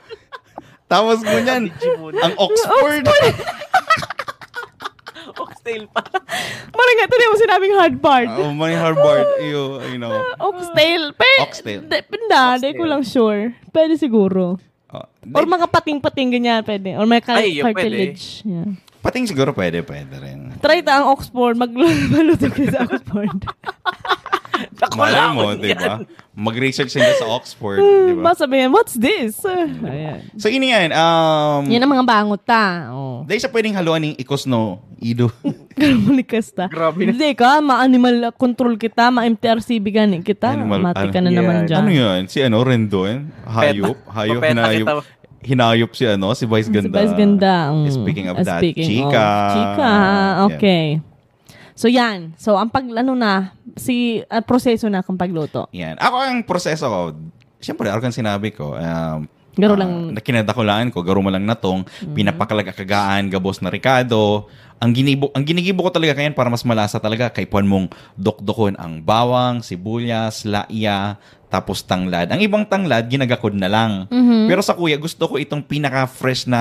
Tapos ngunyan, Digimon. ang Oxford. Oxtail pa. Parang nga, ito na yung sinabing hard part. Oh, may Harvard. Iyo, I know. Oxtail. Pe, Oxtail. Di, pinda, di ko lang sure. Pwede siguro. Oh, Or mga pating-pating ganyan, pwede. Or may car- Ay, yun, pwede. Cartilage. Yeah. Pating siguro pwede, pwede rin. Try ta ang Oxford. Magluluto ka sa Oxford. Malay mo, di ba? Mag-research sila sa Oxford, di ba? Baka sabihin, "What's this?" Ayan. So, ini yan. Um, Yan ang mga bangot ta. Oh. Dahil siya pwedeng haluan ng ikos, no? Ido. Grabe ka ta. Grabe na. Hindi ka, ma-animal control kita, ma-M T R C B gani kita. Animal- Mati ka na ano naman yan? dyan. Ano yan? Si ano, Rendo yan? Hayop? Hayop, Papeta hinayop. kita. Hinayop si ano, si Vice Si Ganda. Vice Ganda. Mm. Speaking of Ah, that, speaking chika. Of, chika. Yeah. Okay. So yan. So ang pag ano na, si ah, proseso na kung pagluto. Yan. Ako ang proseso ko, siyempre, ako ang sinabi ko, um, Garo Ah, lang. Na kinadakulaan ko, garo man lang natong, pinapakalag-akagaan, gabos na rikado. Ang ginibo, ang ginigibo ko talaga kayan para mas malasa talaga, kaipuhan mong dokdokon ang bawang, sibuyas, laya, tapos tanglad. Ang ibang tanglad, ginagakod na lang. Pero sa kuya, gusto ko itong pinaka-fresh na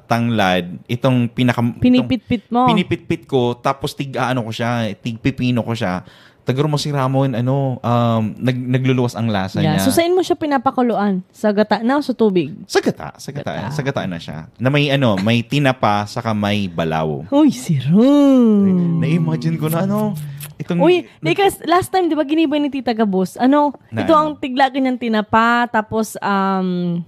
tanglad, itong pinaka... itong Pinipitpit mo. Pinipitpit ko, tapos tig-ano ko siya, tigpipino ko siya. Tagro mo si Ramon, ano, um, nag, nagluluwas ang lasa Yeah. niya. So, saan mo siya pinapakuluan? Sa gata na o sa tubig? Sa gata, sa gata, sa gata na siya. Na may ano, may tinapa, saka may balaw. Uy, sirong. Na-imagine ko na ano, itong... Uy, because last time, di ba, ginibo ni Tita Gabos? Ano, Na ito ano? Ang tigla ganyan tinapa, tapos, um,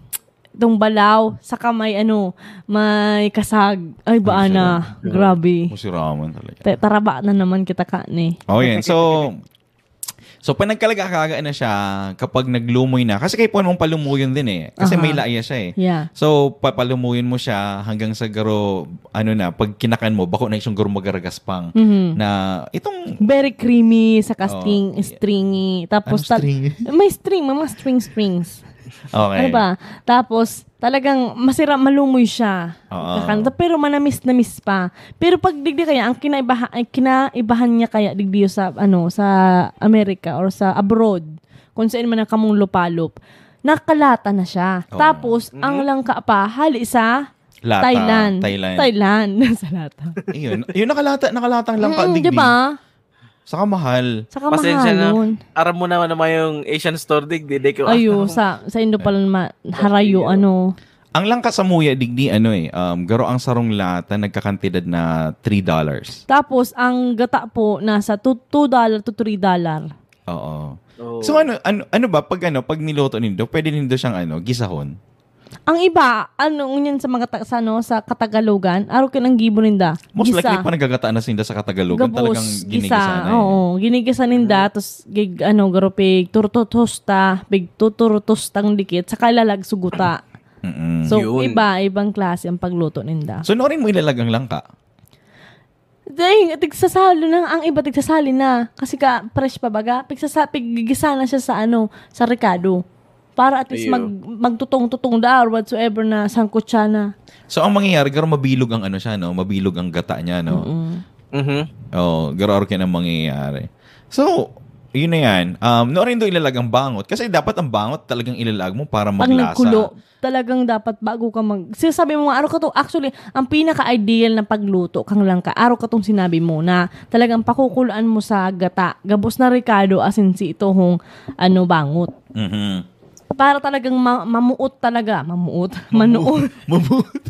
itong balaw, saka may ano, may kasag. Ay, ba Ay, na. sarap. Grabe. Mo si Ramon talaga. Te- Taraba na naman kita ka ni. Oh, yan. So, so pag nagkalaga-kaga na siya, kapag naglumoy na, kasi kaipuhan mong palumuyon din eh. Kasi Aha. may laya siya eh. Yeah. So, papalumuyon mo siya hanggang sa garo, ano na, pag kinakan mo, bako na isang garo magaragaspang. Mhm. Na itong... Very creamy, saka Oh, sting, yeah. stringy. Tapos, Anong stringy? may string, may mga string-strings. Okay. Ano ba? Tapos, talagang masira, malumoy siya. Oo. Kakanta, pero manamis-namis pa. Pero pag digdi kaya, ang kinaibaha, ay, kinaibahan niya kaya digdi sa, ano, sa Amerika or sa abroad, kung saan man ang kamong lupalop, nakalata na siya. Oo. Tapos, ang langka pa, hali sa Lata, Thailand. Thailand. Thailand. Sa lata. Ayun. Yun, nakalata, nakalatang langka, Mm, digdi. di ba? Saka mahal. Saka Pasensya na. mahalon. Aram mo naman naman yung Asian store, dig. Di, di ko Ayo, sa, sa Indo pala ma- harayo, ano. Ang langka sa muya, digdi, ano eh, um, garo ang sarong lata, nagkakantidad na three dollars. Tapos, ang gata po, nasa two, two dollar to three dollar. Oo. Oo. So ano, ano ano ba pag ano, pag niluto nindo, pwede nindo siyang ano, gisahon? Ang iba, ano, ngunyan sa mga ta- sa, ano, sa Katagalugan, araw ka nang gibo ninda. Most Gisa. Likely pa nagagata na sinda sa Katagalugan, Gabos, talagang gisa. ginigisa na eh. Oo, ginigisa ninda, tapos gig, ano, garo pig turtutusta, pig tuturutustang dikit, saka lalag suguta. Mm-mm. So, Yun. iba, ibang klase ang pagluto ninda. So, noorin mo ilalag ang langka? Dahil tigsasalo na, ang iba tigsasali na. Kasi ka, fresh pa baga, pigsasa, piggigisa na siya sa ano, sa rekado. Para at least Iyo. mag, magtutong-tutong da or whatsoever na sangkot siya na. So, ang mangyayari, garo mabilog ang ano siya, no? Mabilog ang gata niya, no? Mm. Mhm. Oh, garo kaya ang mangyayari. So, yun na yan. Um, noorin do ilalag ang bangot. Kasi dapat ang bangot talagang ilalag mo para Pag maglasa. nagkulo, talagang dapat bago ka mag... Sinasabi mo nga, araw ka to, actually, ang pinaka-ideal na pagluto kang langka, araw ka tong sinabi mo na talagang pakukuluan mo sa gata, gabos na rekado, asin si itohong, ano, bangot. Mhm. Para talagang ma- mamuot talaga, mamuot, manuot, Mabuti.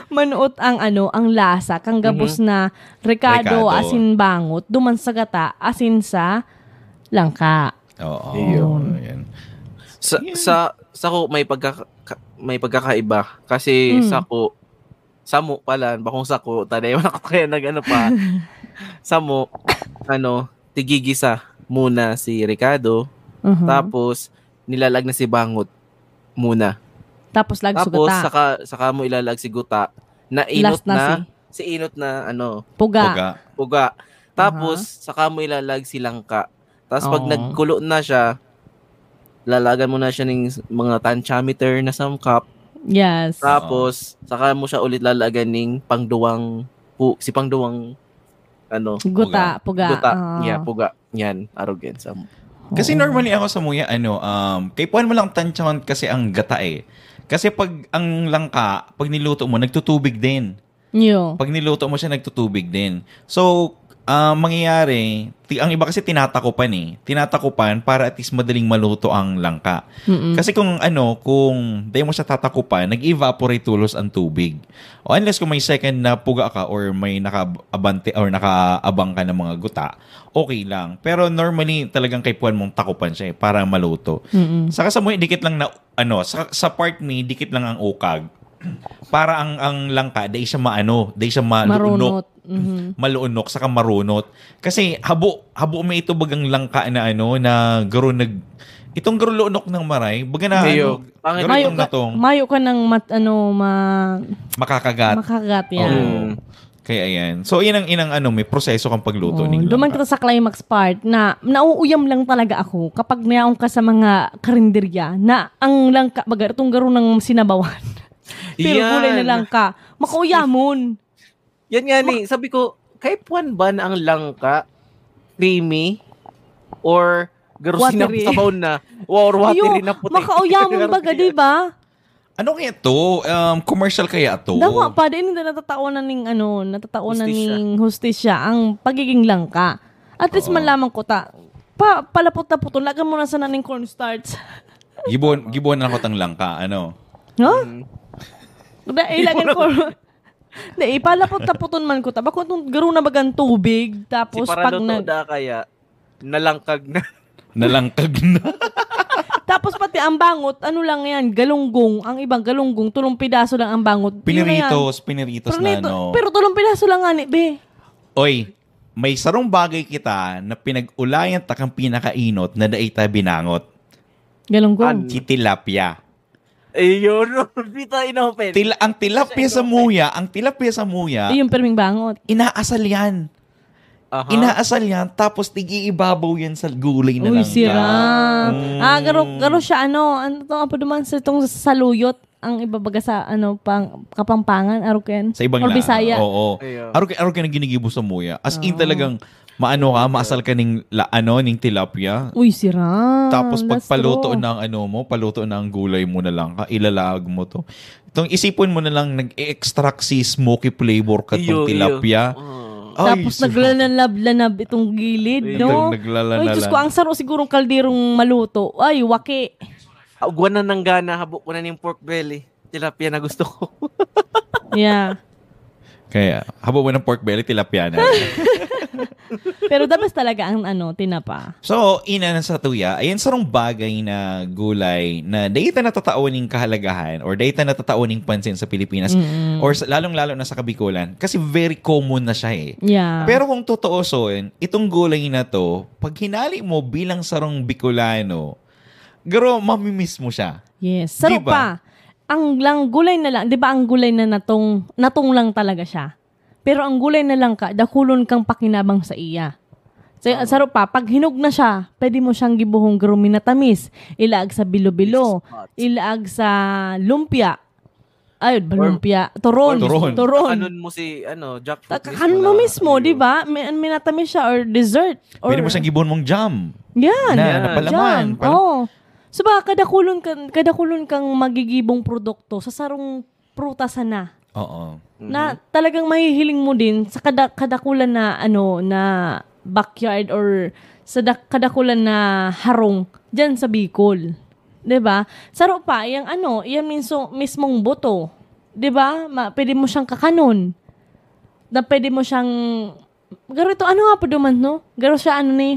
manuot ang ano, ang lasa, kang gabos na rekado, Rekado. Asin bangot, duman sa gata, asin sa langka. Oo. Ayun. Ayan. Sa, Yun. sa, sa ko may pagkaka, may pagkakaiba. Kasi Mm. sa ko, samo pala, bakong sako, taday man ako kaya nag-ano pa. Samo, ano, tigigisa muna si Ricardo, Mhm. tapos nilalag na si Bangot muna. Tapos lagso Tapos, gata. saka, saka mo ilalag si Guta, na inot Last na na, si si inot na, ano, Puga. Puga. puga. Tapos, saka mo ilalag si Langka. Tapos, pag Oo. nagkulo na siya, lalagan mo na siya ng mga tensiometer na sangkap. Yes. Tapos, saka mo siya ulit lalagan ng pangduwang pu, si pangduwang, ano, Guta, puga. Guta. Ah. Yeah, puga. Yan, arog yan. Sa, Kasi normally ako sa muya, ano, um, kaipuhan mo lang tansyahan kasi ang gata eh. Kasi pag ang langka, pag niluto mo, nagtutubig din. Yo. Pag niluto mo siya, nagtutubig din. So, ah, mangyayari, ti- ang iba kasi tinatakupan eh. Tinatakupan para at least madaling maluto ang langka. Mm-mm. Kasi kung ano, kung di mo siya tatakupan, nag-evaporate tulos ang tubig. O unless kung may second na puga ka or may nakaabante or nakaabang ka ng mga guta, okay lang. Pero normally, talagang kaipuhan mong takupan siya eh, para maluto. Mm-mm. Saka sa muya, dikit lang na, ano, sa, sa part me, dikit lang ang ukag. Para ang, ang langka, dai siya maano, dai siya maluunok. Marunot. Mhm. Maluunok, saka marunot. Kasi habo, habo may ito bagang langka na ano, na garo nag, itong garo luunok ng maray, baga na Iyo. ano, Pangit. garo Mayo itong ka, natong mayo ka ng mat, ano, ma, makakagat. Makakagat yan. Oo. Mm. Kaya yan. So, yan ang, yan ang ano, may proseso kang pagluto Oh, ning duman langka. Kita sa climax part na nauuyam lang talaga ako kapag nayaon ka sa mga karinderya na ang langka, baga, itong garo ng sinabawan. Pero Yan. Gulay na langka. Makauyamon. Yan nga ni, sabi ko, kay puwan ba na ang langka, creamy, or garo Watery. Sabaw na, or watery Iyo, na puti. Makauyamon baga, di ba? Ano kaya to? Um, commercial kaya to? Dawa pa, din hindi natataonan ning ano, natataonan Hustisya. Ning hustisya ang pagiging langka. At least man lamang ko ta, pa, palapot-lapoton, lagan mo na sana ning cornstarch. Gibon, gibon na ako tang langka, ano? No? Da, ilagan ko. Da, ipalapot-lapoton man ko ta. Bako itong garo na bagang tubig, tapos Si pag Paraluto nag... da kaya, nalangkag na. Nalangkag na. Tapos pati ang bangot, ano lang yan, galunggong. Ang ibang galunggong, tulong pidaso lang ang bangot. Yun na yan. Piniritos, piniritos na, Pinirito- no? Pero tulong pidaso lang nga ni, be. Oy, may sarong bagay kita na pinag-ulayan ta kang pinakainot na dai ta binangot. Galunggong. Si tilapia. Ayun, di ta inopen. Til- ang tilapia sa muya, ang tilapia sa muya, Yung perming bangot. Inaasal yan. Aha. Inaasal yan, tapos tig-iibabaw yan sa gulay na Uy, langka. siram. Mm. Ah, garo, garo siya, ano, ano to, apo naman sa itong saluyot, ang ibabaga sa, ano, pang, Kapampangan, Aroken? Sa ibang Or lahat. Bisaya. Oo. Ayun. Aroken, aroken ang ginigibo sa muya. As in Oo. talagang, maano ka, maasal ka ning, la, ano, ning tilapia. Uy, siram. Tapos pagpaluto Lastro. Ng ano mo, paluto ng gulay mo na lang ka, ilalag mo to. Itong isipon mo na lang, nag-extract si smoky flavor ka Iyo, tong iyo. tilapia. Ah. Ay, Tapos so- naglalanab-lanab itong gilid, Ayun. no? Naglalanab. Ay, Diyos ko, ang saro sigurong kalderong maluto. Ay, waki. Ugwan na ng gana, habo ko na ning pork belly. Tilapia na gusto ko. Yeah. Kaya, habo mo ng pork belly, tilapia na. Pero the best talaga ang ano, tinapa. So, ina na sa tuya, ayan sarong bagay na gulay na dahil na natatao ning kahalagahan or dahil na natatao ning pansin sa Pilipinas or sa, lalong-lalo na sa Kabikulan kasi very common na siya eh. Yeah. Pero kung totooson, itong gulay na to, pag hinali mo bilang sarong Bicolano, garo, mamimiss mo siya. Yes. Saro Di ba? Pa, ang lang gulay na lang, di ba ang gulay na natong, natong lang talaga siya? Pero ang gulay na langka, dakulon kang pakinabang sa iya. So, saro pa, pag hinog na siya, pwede mo siyang gibuhong garo minatamis, ilaag sa bilo-bilo, Spot. ilaag sa lumpia. Ay, ba Or- lumpia? Turon. Turon. Turon. Kanon mo si, ano, jackfruit Kakanon mo na- mismo, di ba? May, minatamis siya or dessert. Or, Pwede mo siyang gibuhon mong jam. Yan. Na, Yan. napalaman. Jam. Pala- Oo. So baka kadakulon ka, kadakulon kang magigibong produkto sa sarong prutas na. Oo. Na talagang mahihiling mo din sa kada, kadakulan na ano na backyard or sa da, kadakulan na harong diyan sa Bicol. 'Di ba? Saro pa, yung ano, yung minso, mismong buto. 'Di ba? Ma, pwede mo siyang kakanon. Na pwede mo siyang garo ito, ano nga po duman, no? Garo siya, ano ni?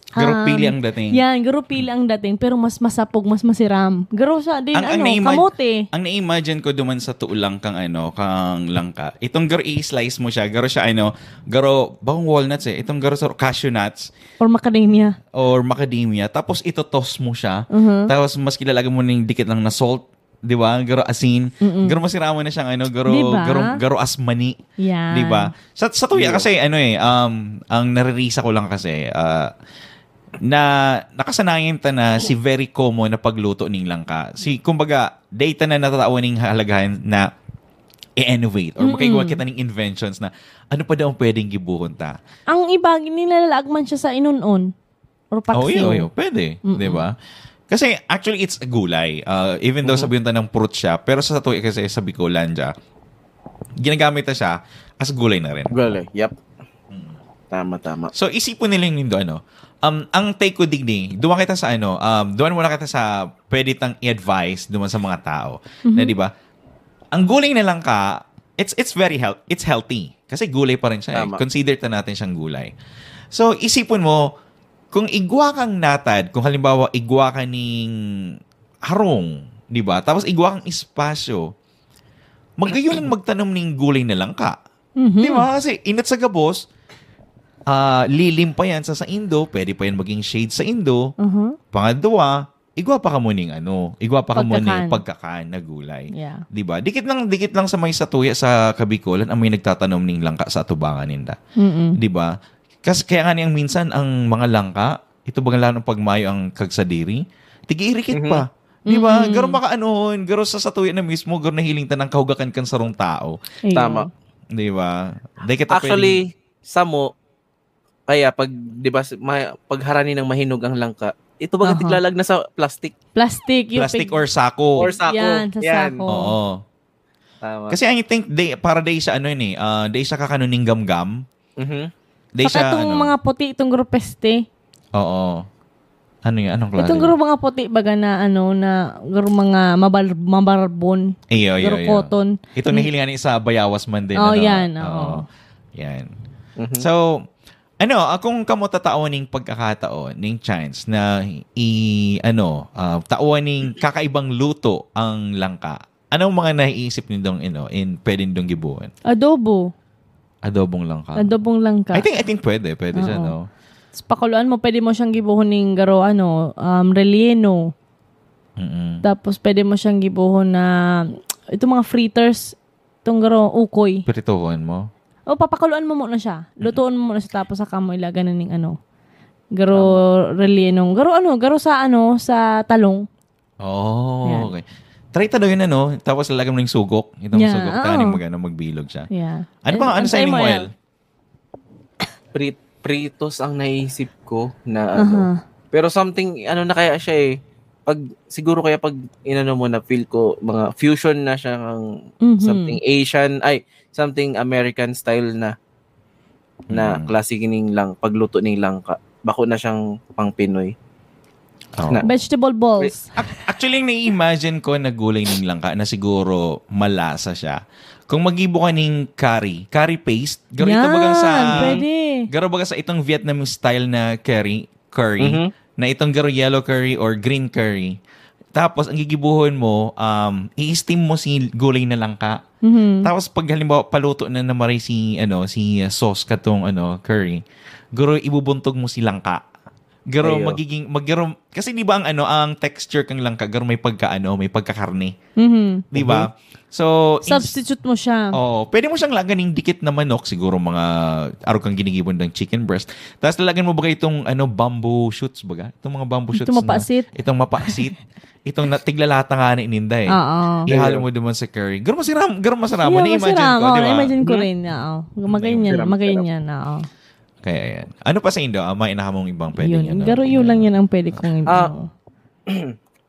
Garo Um, pili ang dating. Yan, garo pili ang dating, pero mas masapog, mas masiram. Garo siya din, Ang- ang ano, naimag- kamote. Ang na-imagine ko duman sa tulang kang ano, kang langka. Itong garo i-slice mo siya, garo siya ano, garo, bawang walnuts eh. Itong garo sa cashew nuts Or macadamia. or macadamia. Tapos ito toss mo siya. Mhm. Tapos mas kilalaga mo ning dikit lang na salt. Di ba? Garo asin. Garo masirama na siyang ano, garo, Di ba? garo, garo asmani. Yan. Di ba? Sa, sa tuya Yeah. kasi, ano eh, um, ang naririsa ko lang kasi, ah, na nakasanayan ta na si very common na pagluto ning langka. Si, kumbaga, data na natatao ning halagahan na i-innovate or Mm-mm. makagawa kita ng inventions na ano pa daw ang pwedeng gibuhon ta. Ang iba, nilalaag man siya sa inunon. Or paksiw. Oh, iyo, iyo. Pwede. Mm-mm. Di ba? Kasi actually, it's a gulay. Uh, even though sabihin ta ng fruit siya, pero sa tuya kasi sa Bicolandia, ginagamit na siya as gulay na rin. Gulay, yep. Tama, tama. So, isipon nila yung nindo, ano. Um, ang take ko digdi, duman kita sa ano, um, duman muna kita sa pwede tang i-advise duman sa mga tao. Na, di ba? Ang gulay na langka, it's it's very health, it's healthy. Kasi gulay pa rin siya. Eh. Tama. Consider ta natin siyang gulay. So, isipon mo, kung igwa kang natad, kung halimbawa, igwa ka ning harong, di ba? Tapos igwa kang espasyo, magayon ang magtanom ning gulay na langka. Mhm. Di ba? Kasi inot sa gabos, ah, lilim pa yan sa saindo, pwede pa yan maging shade sa indo. Mhm. Pangadwa, igwa pa kamo ning ano, igwa pa kamo ning Pagkakan. Pagkakan na gulay. Yeah. Di ba? Dikit lang, dikit lang sa may satuya sa Kabicolan ang may nagtatanom ning langka sa atubangan ninda. Mm-mm. Di ba? Kasi kaya nga niyang minsan ang mga langka, ito ba nga lang pag mayo ang kagsadiri, tigiirikit Mhm. pa. Di ba? Mm. Garo makaanohon, garo sa satuya na mismo, garo nahiling ta ng kahugakan kan sarong tao. Ayun. Tama. Di ba? Di kita Actually, samo, kaya pag, di ba, s- ma- pagharani ng mahinog ang langka, ito baga Aha. tiglalag na sa plastic. Plastic. Yung Plastic pig- or sako. Or sako. Yan, sa Yan. sako. Oo. Tama. Kasi I think, they, para day sa ano yun eh, ah, day sa kakanon ning gamgam, Mhm. day Saka sa itong ano. mga puti, itong group peste. Oo. Ano yun? Anong klase? Itong group mga puti, baga na ano, na group mga mabar- mabarbon. Iyo, iyo, Group iyo. Cotton. Ito nahiling nga ni sa Bayawas man din. Oh, ano? yan, oo. Yan. Mhm. So, ano, ah, kung kamo tatao ning pagkakataon, ning chance na i, ano, ah, tawan ning kakaibang luto ang langka, anong mga naiisip nindong, you know, in, pwede nindong gibuhon? Adobo. Adobong langka. Adobong langka. I think, I think pwede. Pwede siya, Oo. no? Tapos pakuluan mo, pwede mo siyang gibuhon ning garo, ano, um, relleno. Mm-mm. Tapos pwede mo siyang gibuhon na, itong mga fritters, itong garo, ukoy. Pirituhon mo? O, papakuluan mo muna siya. Lutuon mo muna siya, tapos saka mo ilagay na ning ano. Garo relleno. Garo ano, garo sa ano, sa talong. Oh, Yan. Okay. Try ta daw yun, ano? Tapos lalagyan mo ng sugok. Itong Yeah, sugok, oo. taning magano, magbilog siya. Yeah. Ano pa, ano And sa try inyo, mo Moel? yan. Pri- pritos ang naisip ko na ano. Aha. Pero something, ano na kaya siya eh. Pag, siguro kaya pag inano mo na feel ko, mga fusion na siya ng Mhm. something Asian, ay, something American style na na Mm. klase ning lang pagluto ning langka. Bako na siyang pang Pinoy. Oh. Na- Vegetable balls. Ac- Actually, ang nai-imagine ko na gulay ning langka na siguro malasa siya. Kung magibo ka ning curry, curry paste, garo ito bagang sa, Yan, pwede. Garo baga sa itong Vietnamese style na curry, curry, Mhm. na itong garo yellow curry or green curry. Tapos, ang gigibuhon mo, um, i-steam mo si gulay na langka. Mhm. Tapos, pag halimbawa, paluto na na maray si, ano, si uh, sauce katong, ano, curry, guro ibubuntog mo si langka. Garo Ayo. magiging, mag, garo, kasi di ba ang, ano, ang texture kang langka, garo may pagka, ano, may pagkakarne. Mhm. Di ba? So, in- Substitute mo siya. Oh, pwede mo siyang laganing dikit na manok, siguro mga arog kang ginigibo ng chicken breast. Tapos lalagyan mo ba itong ano, bamboo shoots baga? Itong mga bamboo shoots Itong mapasit. Na, itong mapasit. Itong na, tiglalata nga ni ninda eh. Oo. Ihalo mo naman sa curry. Garo masiram, garo masarap. Yeah, Na-imagine masarap. ko, Oo, di ba? na-imagine ko rin. Oo. Magayon yan. Sarap, Magayon sarap. Yan. Oo. Kaya yan. Ano pa sa Indo? Ah, may inahamong ibang pwede Yun. niya, no? Garo yun lang yan ang pwede kong Ah, ano.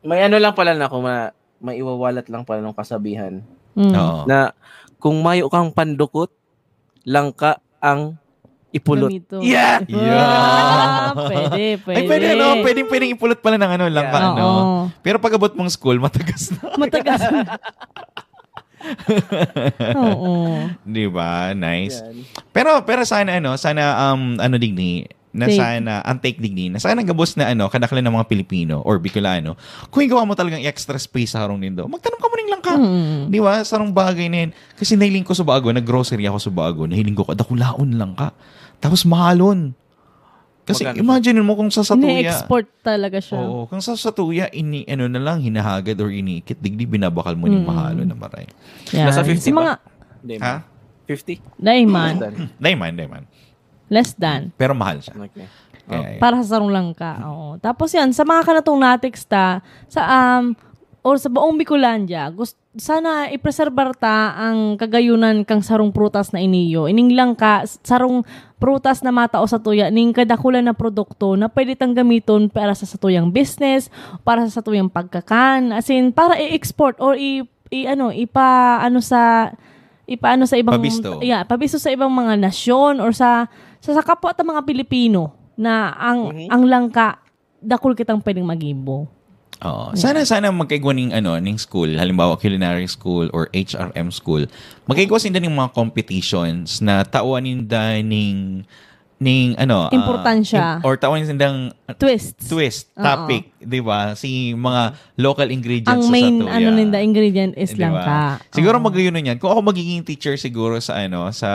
May ano lang pala na ako, ma- may iwawalat lang pala ng kasabihan. Mm. Oo. Na kung mayo kang pandukot, langka ang ipulot. Gamito. Yeah! Yeah. Ah, pwede, pwede. Ay, pwede, ano? Pwedeng, pwedeng ipulot pala ng ano, langka, Yeah. ano? Oo. Pero pag abot mong school, matagas na. Matagas na. Oo. Di ba? Nice. Yan. Pero, pero sana, ano, sana, um, ano, digni, na Take. Sana, ang take digni, na sana gabos na, ano, kadaklan ng mga Pilipino or Bicolano, kung igawa mo talagang extra space sa harong nindo, magtanom ka mo ning langka. Mm. Di ba? Sarong bagay na yan. Kasi nahiling ko sa bago, nag-grocery ako sa bago, nahiling ko, kadakulaon langka. Tapos mahalon. Kasi Maganda. Imagine mo kung sa satuya. Ni-export talaga siya. Oo, kung sa satuya, ini, ano na lang, hinahagad or iniikit, digdi binabakal mo ning Mm. mahalon na maray. Yan. Nasa fifty Sa ba? mga, Hindi, Ha? fifty? Daiman. Done. Daiman, daiman. Less than. Pero mahal siya. Okay. Kaya, Para sa sarong langka. Oo. Tapos yan, sa mga kanatong na-text ta, sa, um, or sa buong Bicolandia, gusto, sana ipreserbar ta ang kagayunan kang sarong prutas na iniyo. Ining langka, sarong prutas na matao sa tuya, ning kadakulan na produkto na pwede tang gamiton para sa satuyang business, para sa satuyang pagkakan, as in, para i-export or i, i ano, ipa, ano sa, ipaano sa ibang, Pabisto. Yeah, pabisto sa ibang mga nasyon or sa, sa, sa kapwa ta mga Pilipino na ang, Mhm. ang langka, dakul kitang pwedeng magibo. Oo. Sana, sana magkaigwa ning, ano, ning school, halimbawa culinary school or H R M school, magkaigwa sinda ning mga competitions na tawan ninda ning, ning, ano, ah, Importansya. im- or tawan sindang Twists. twist, Oo. topic, di ba? Si mga local ingredients Ang sa main, satuya. ano ninda, ingredient is Di ba? langka. Siguro Oo. mag-reunion yan. Kung ako magiging teacher siguro sa, ano, sa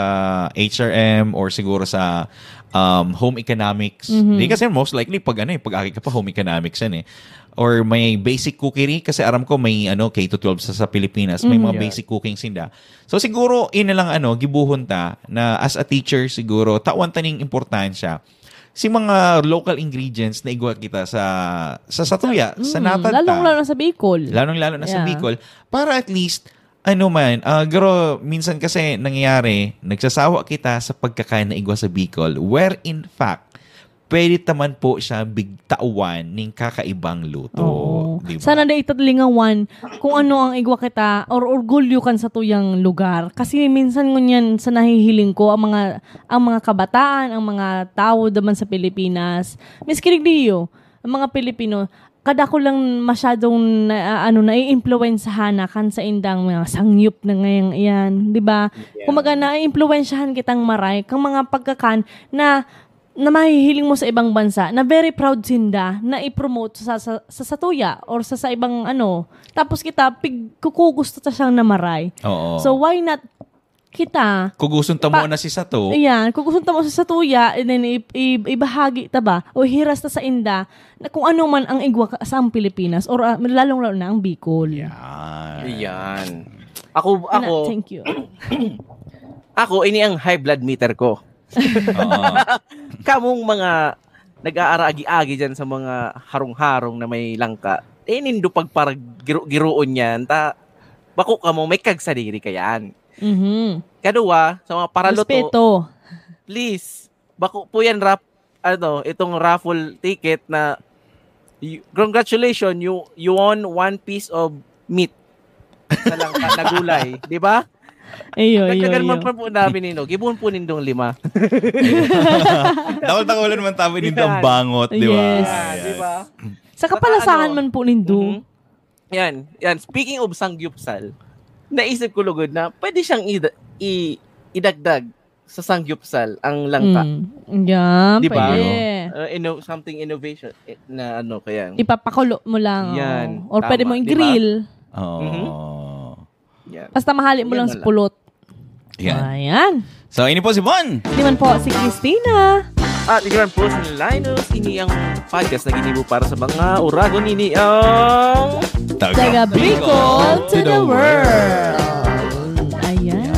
H R M or siguro sa um, home economics. Mhm. Di kasi most likely pag ano eh, pag-aki ka pa home economics yan eh. or may basic cookery, kasi aram ko may, ano, K to twelve sa, sa Pilipinas, may Mm. mga Yeah. basic cooking sinda. So siguro, yun na lang, ano, gibuhon ta na as a teacher siguro, tawan ta ning importansya si mga local ingredients na igwa kita sa sa satuya, sa Mm, natad ta. lalong-lalo na sa Bicol. Lalong-lalo na sa Yeah. Bicol. Para at least, ano man, ah, garo, minsan kasi nangyayari, nagsasawa kita sa pagkakain na igwa sa Bicol, where in fact, pwede ta man po siya bigtawan ning kakaibang luto. Oo. Di ba? Sana dai ta lingawan kung ano ang igwa kita or orgulyo kan satuyang lugar. Kasi minsan ngunyan sa nahihiling ko, ang mga ang mga kabataan, ang mga tawo naman sa Pilipinas, miski digdiyo, ang mga Pilipino, kada ko lang masyadong na, ano, naiimpluwensyahan na kan sa indang mga sangyup na ngayon yan, di ba? Yeah. Kumaga, naiimpluwensyahan kitang maray kang mga pagkakan na na mahihiling mo sa ibang bansa na very proud sinda na i-promote sa, sa, sa satuya or sa, sa ibang ano. Tapos kita, pig, kukugusto ta siyang namaray. Oo. So why not kita? Kuguson ta Pa- muna si sato. Ayan, kuguson ta mo sa satuya, and then i, i, ibahagi ta ba? O hiras ta sa inda na kung ano man ang igwa ka- sa ang Pilipinas or ah, lalong-lalo na ang Bicol. Yan. Ayan. Ako, Ana, ako, thank you. ako, ini ang high blood meter ko. Oo. Kamong mga nag-aaragi-agi dyan sa mga harong-harong na may langka, eh, nindo pagparagiro-giroon yan. Ta, bako kamo, may kagsadiri kayan. Mhm. Kaduwa, sa mga paraluto, Respeto. Please, bako po yan, rap, ano, itong raffle ticket na, y- congratulations, you you won one piece of meat sa langka na gulay, di ba? Iyo, iyo, Dagdagan iyo. man pa po namin nino. Gibuon po nindong lima. Dakul-dakulan man tabi nindong Yan. bangot, di ba? Yes. Ah, di ba? Sa kapalasahan Ano? man po nindo. Mhm. Yan, yan. Speaking of sangyupsal, naisip ko lugod na pwede siyang ida- i- idagdag sa sangyupsal ang langka. Mm. Yan, Di ba? pwede. Uh, inno- something innovation eh, na ano kaya. Ipapakulo mo lang. Yan. Oh. Or pwede Tama, mo di ba? i-grill. Oo. Mhm. Yan. Basta mahali mo Yan lang na sa lang. pulot. Yan. Ayan. So, ini po si Bon. Di man po si Christina. At ikaw po si Linus, ini ang podcast na ginibo para sa mga uragon, ini ang Taga Bicol to the world. Ayan.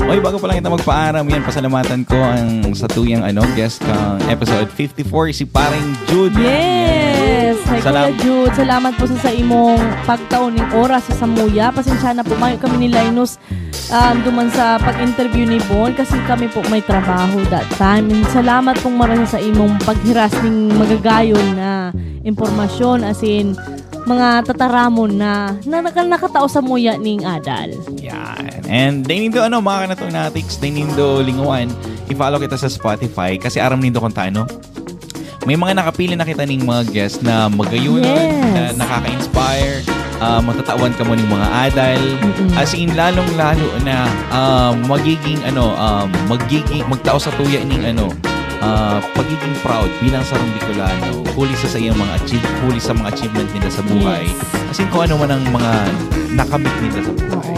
Oy, bago pa lang kita magpaaram, yan, pasalamatan ko ang satuyang, ano, guest ng episode fifty-four, si Paring Jude. Yes! Hi, Salam- Kuya Jude. Salamat po sa, sa imong pagtaon ng oras sa samuya. Pasensya na po, mayo kami ni Linus um, duman sa pag-interview ni Bon kasi kami po may trabaho that time. And salamat pong marasa sa imong paghiras ng magagayon na impormasyon, as in, mga tataramon na, na naka- nakatao sa muya ning adal. Yan. And dai nindo, ano, mga kanatong natiks, dai nindo lingawan, i-follow kita sa Spotify kasi aram nindo kung taano. May mga nakapili na kita ning mga guest na magayon, Yes. na nakaka-inspire, ah, matatawan kamo ning mga adal. Mm-mm. As in, lalong-lalo na ah, magiging, ano, ah, magiging, magtao sa tuya ning, ano, ah, pagiging proud bilang sarong Bicolano, huli sa, sa iyang mga achieve, huli sa mga achievement nila sa buhay. Yes. As in, kung ano man ang mga nakamit nila sa buhay.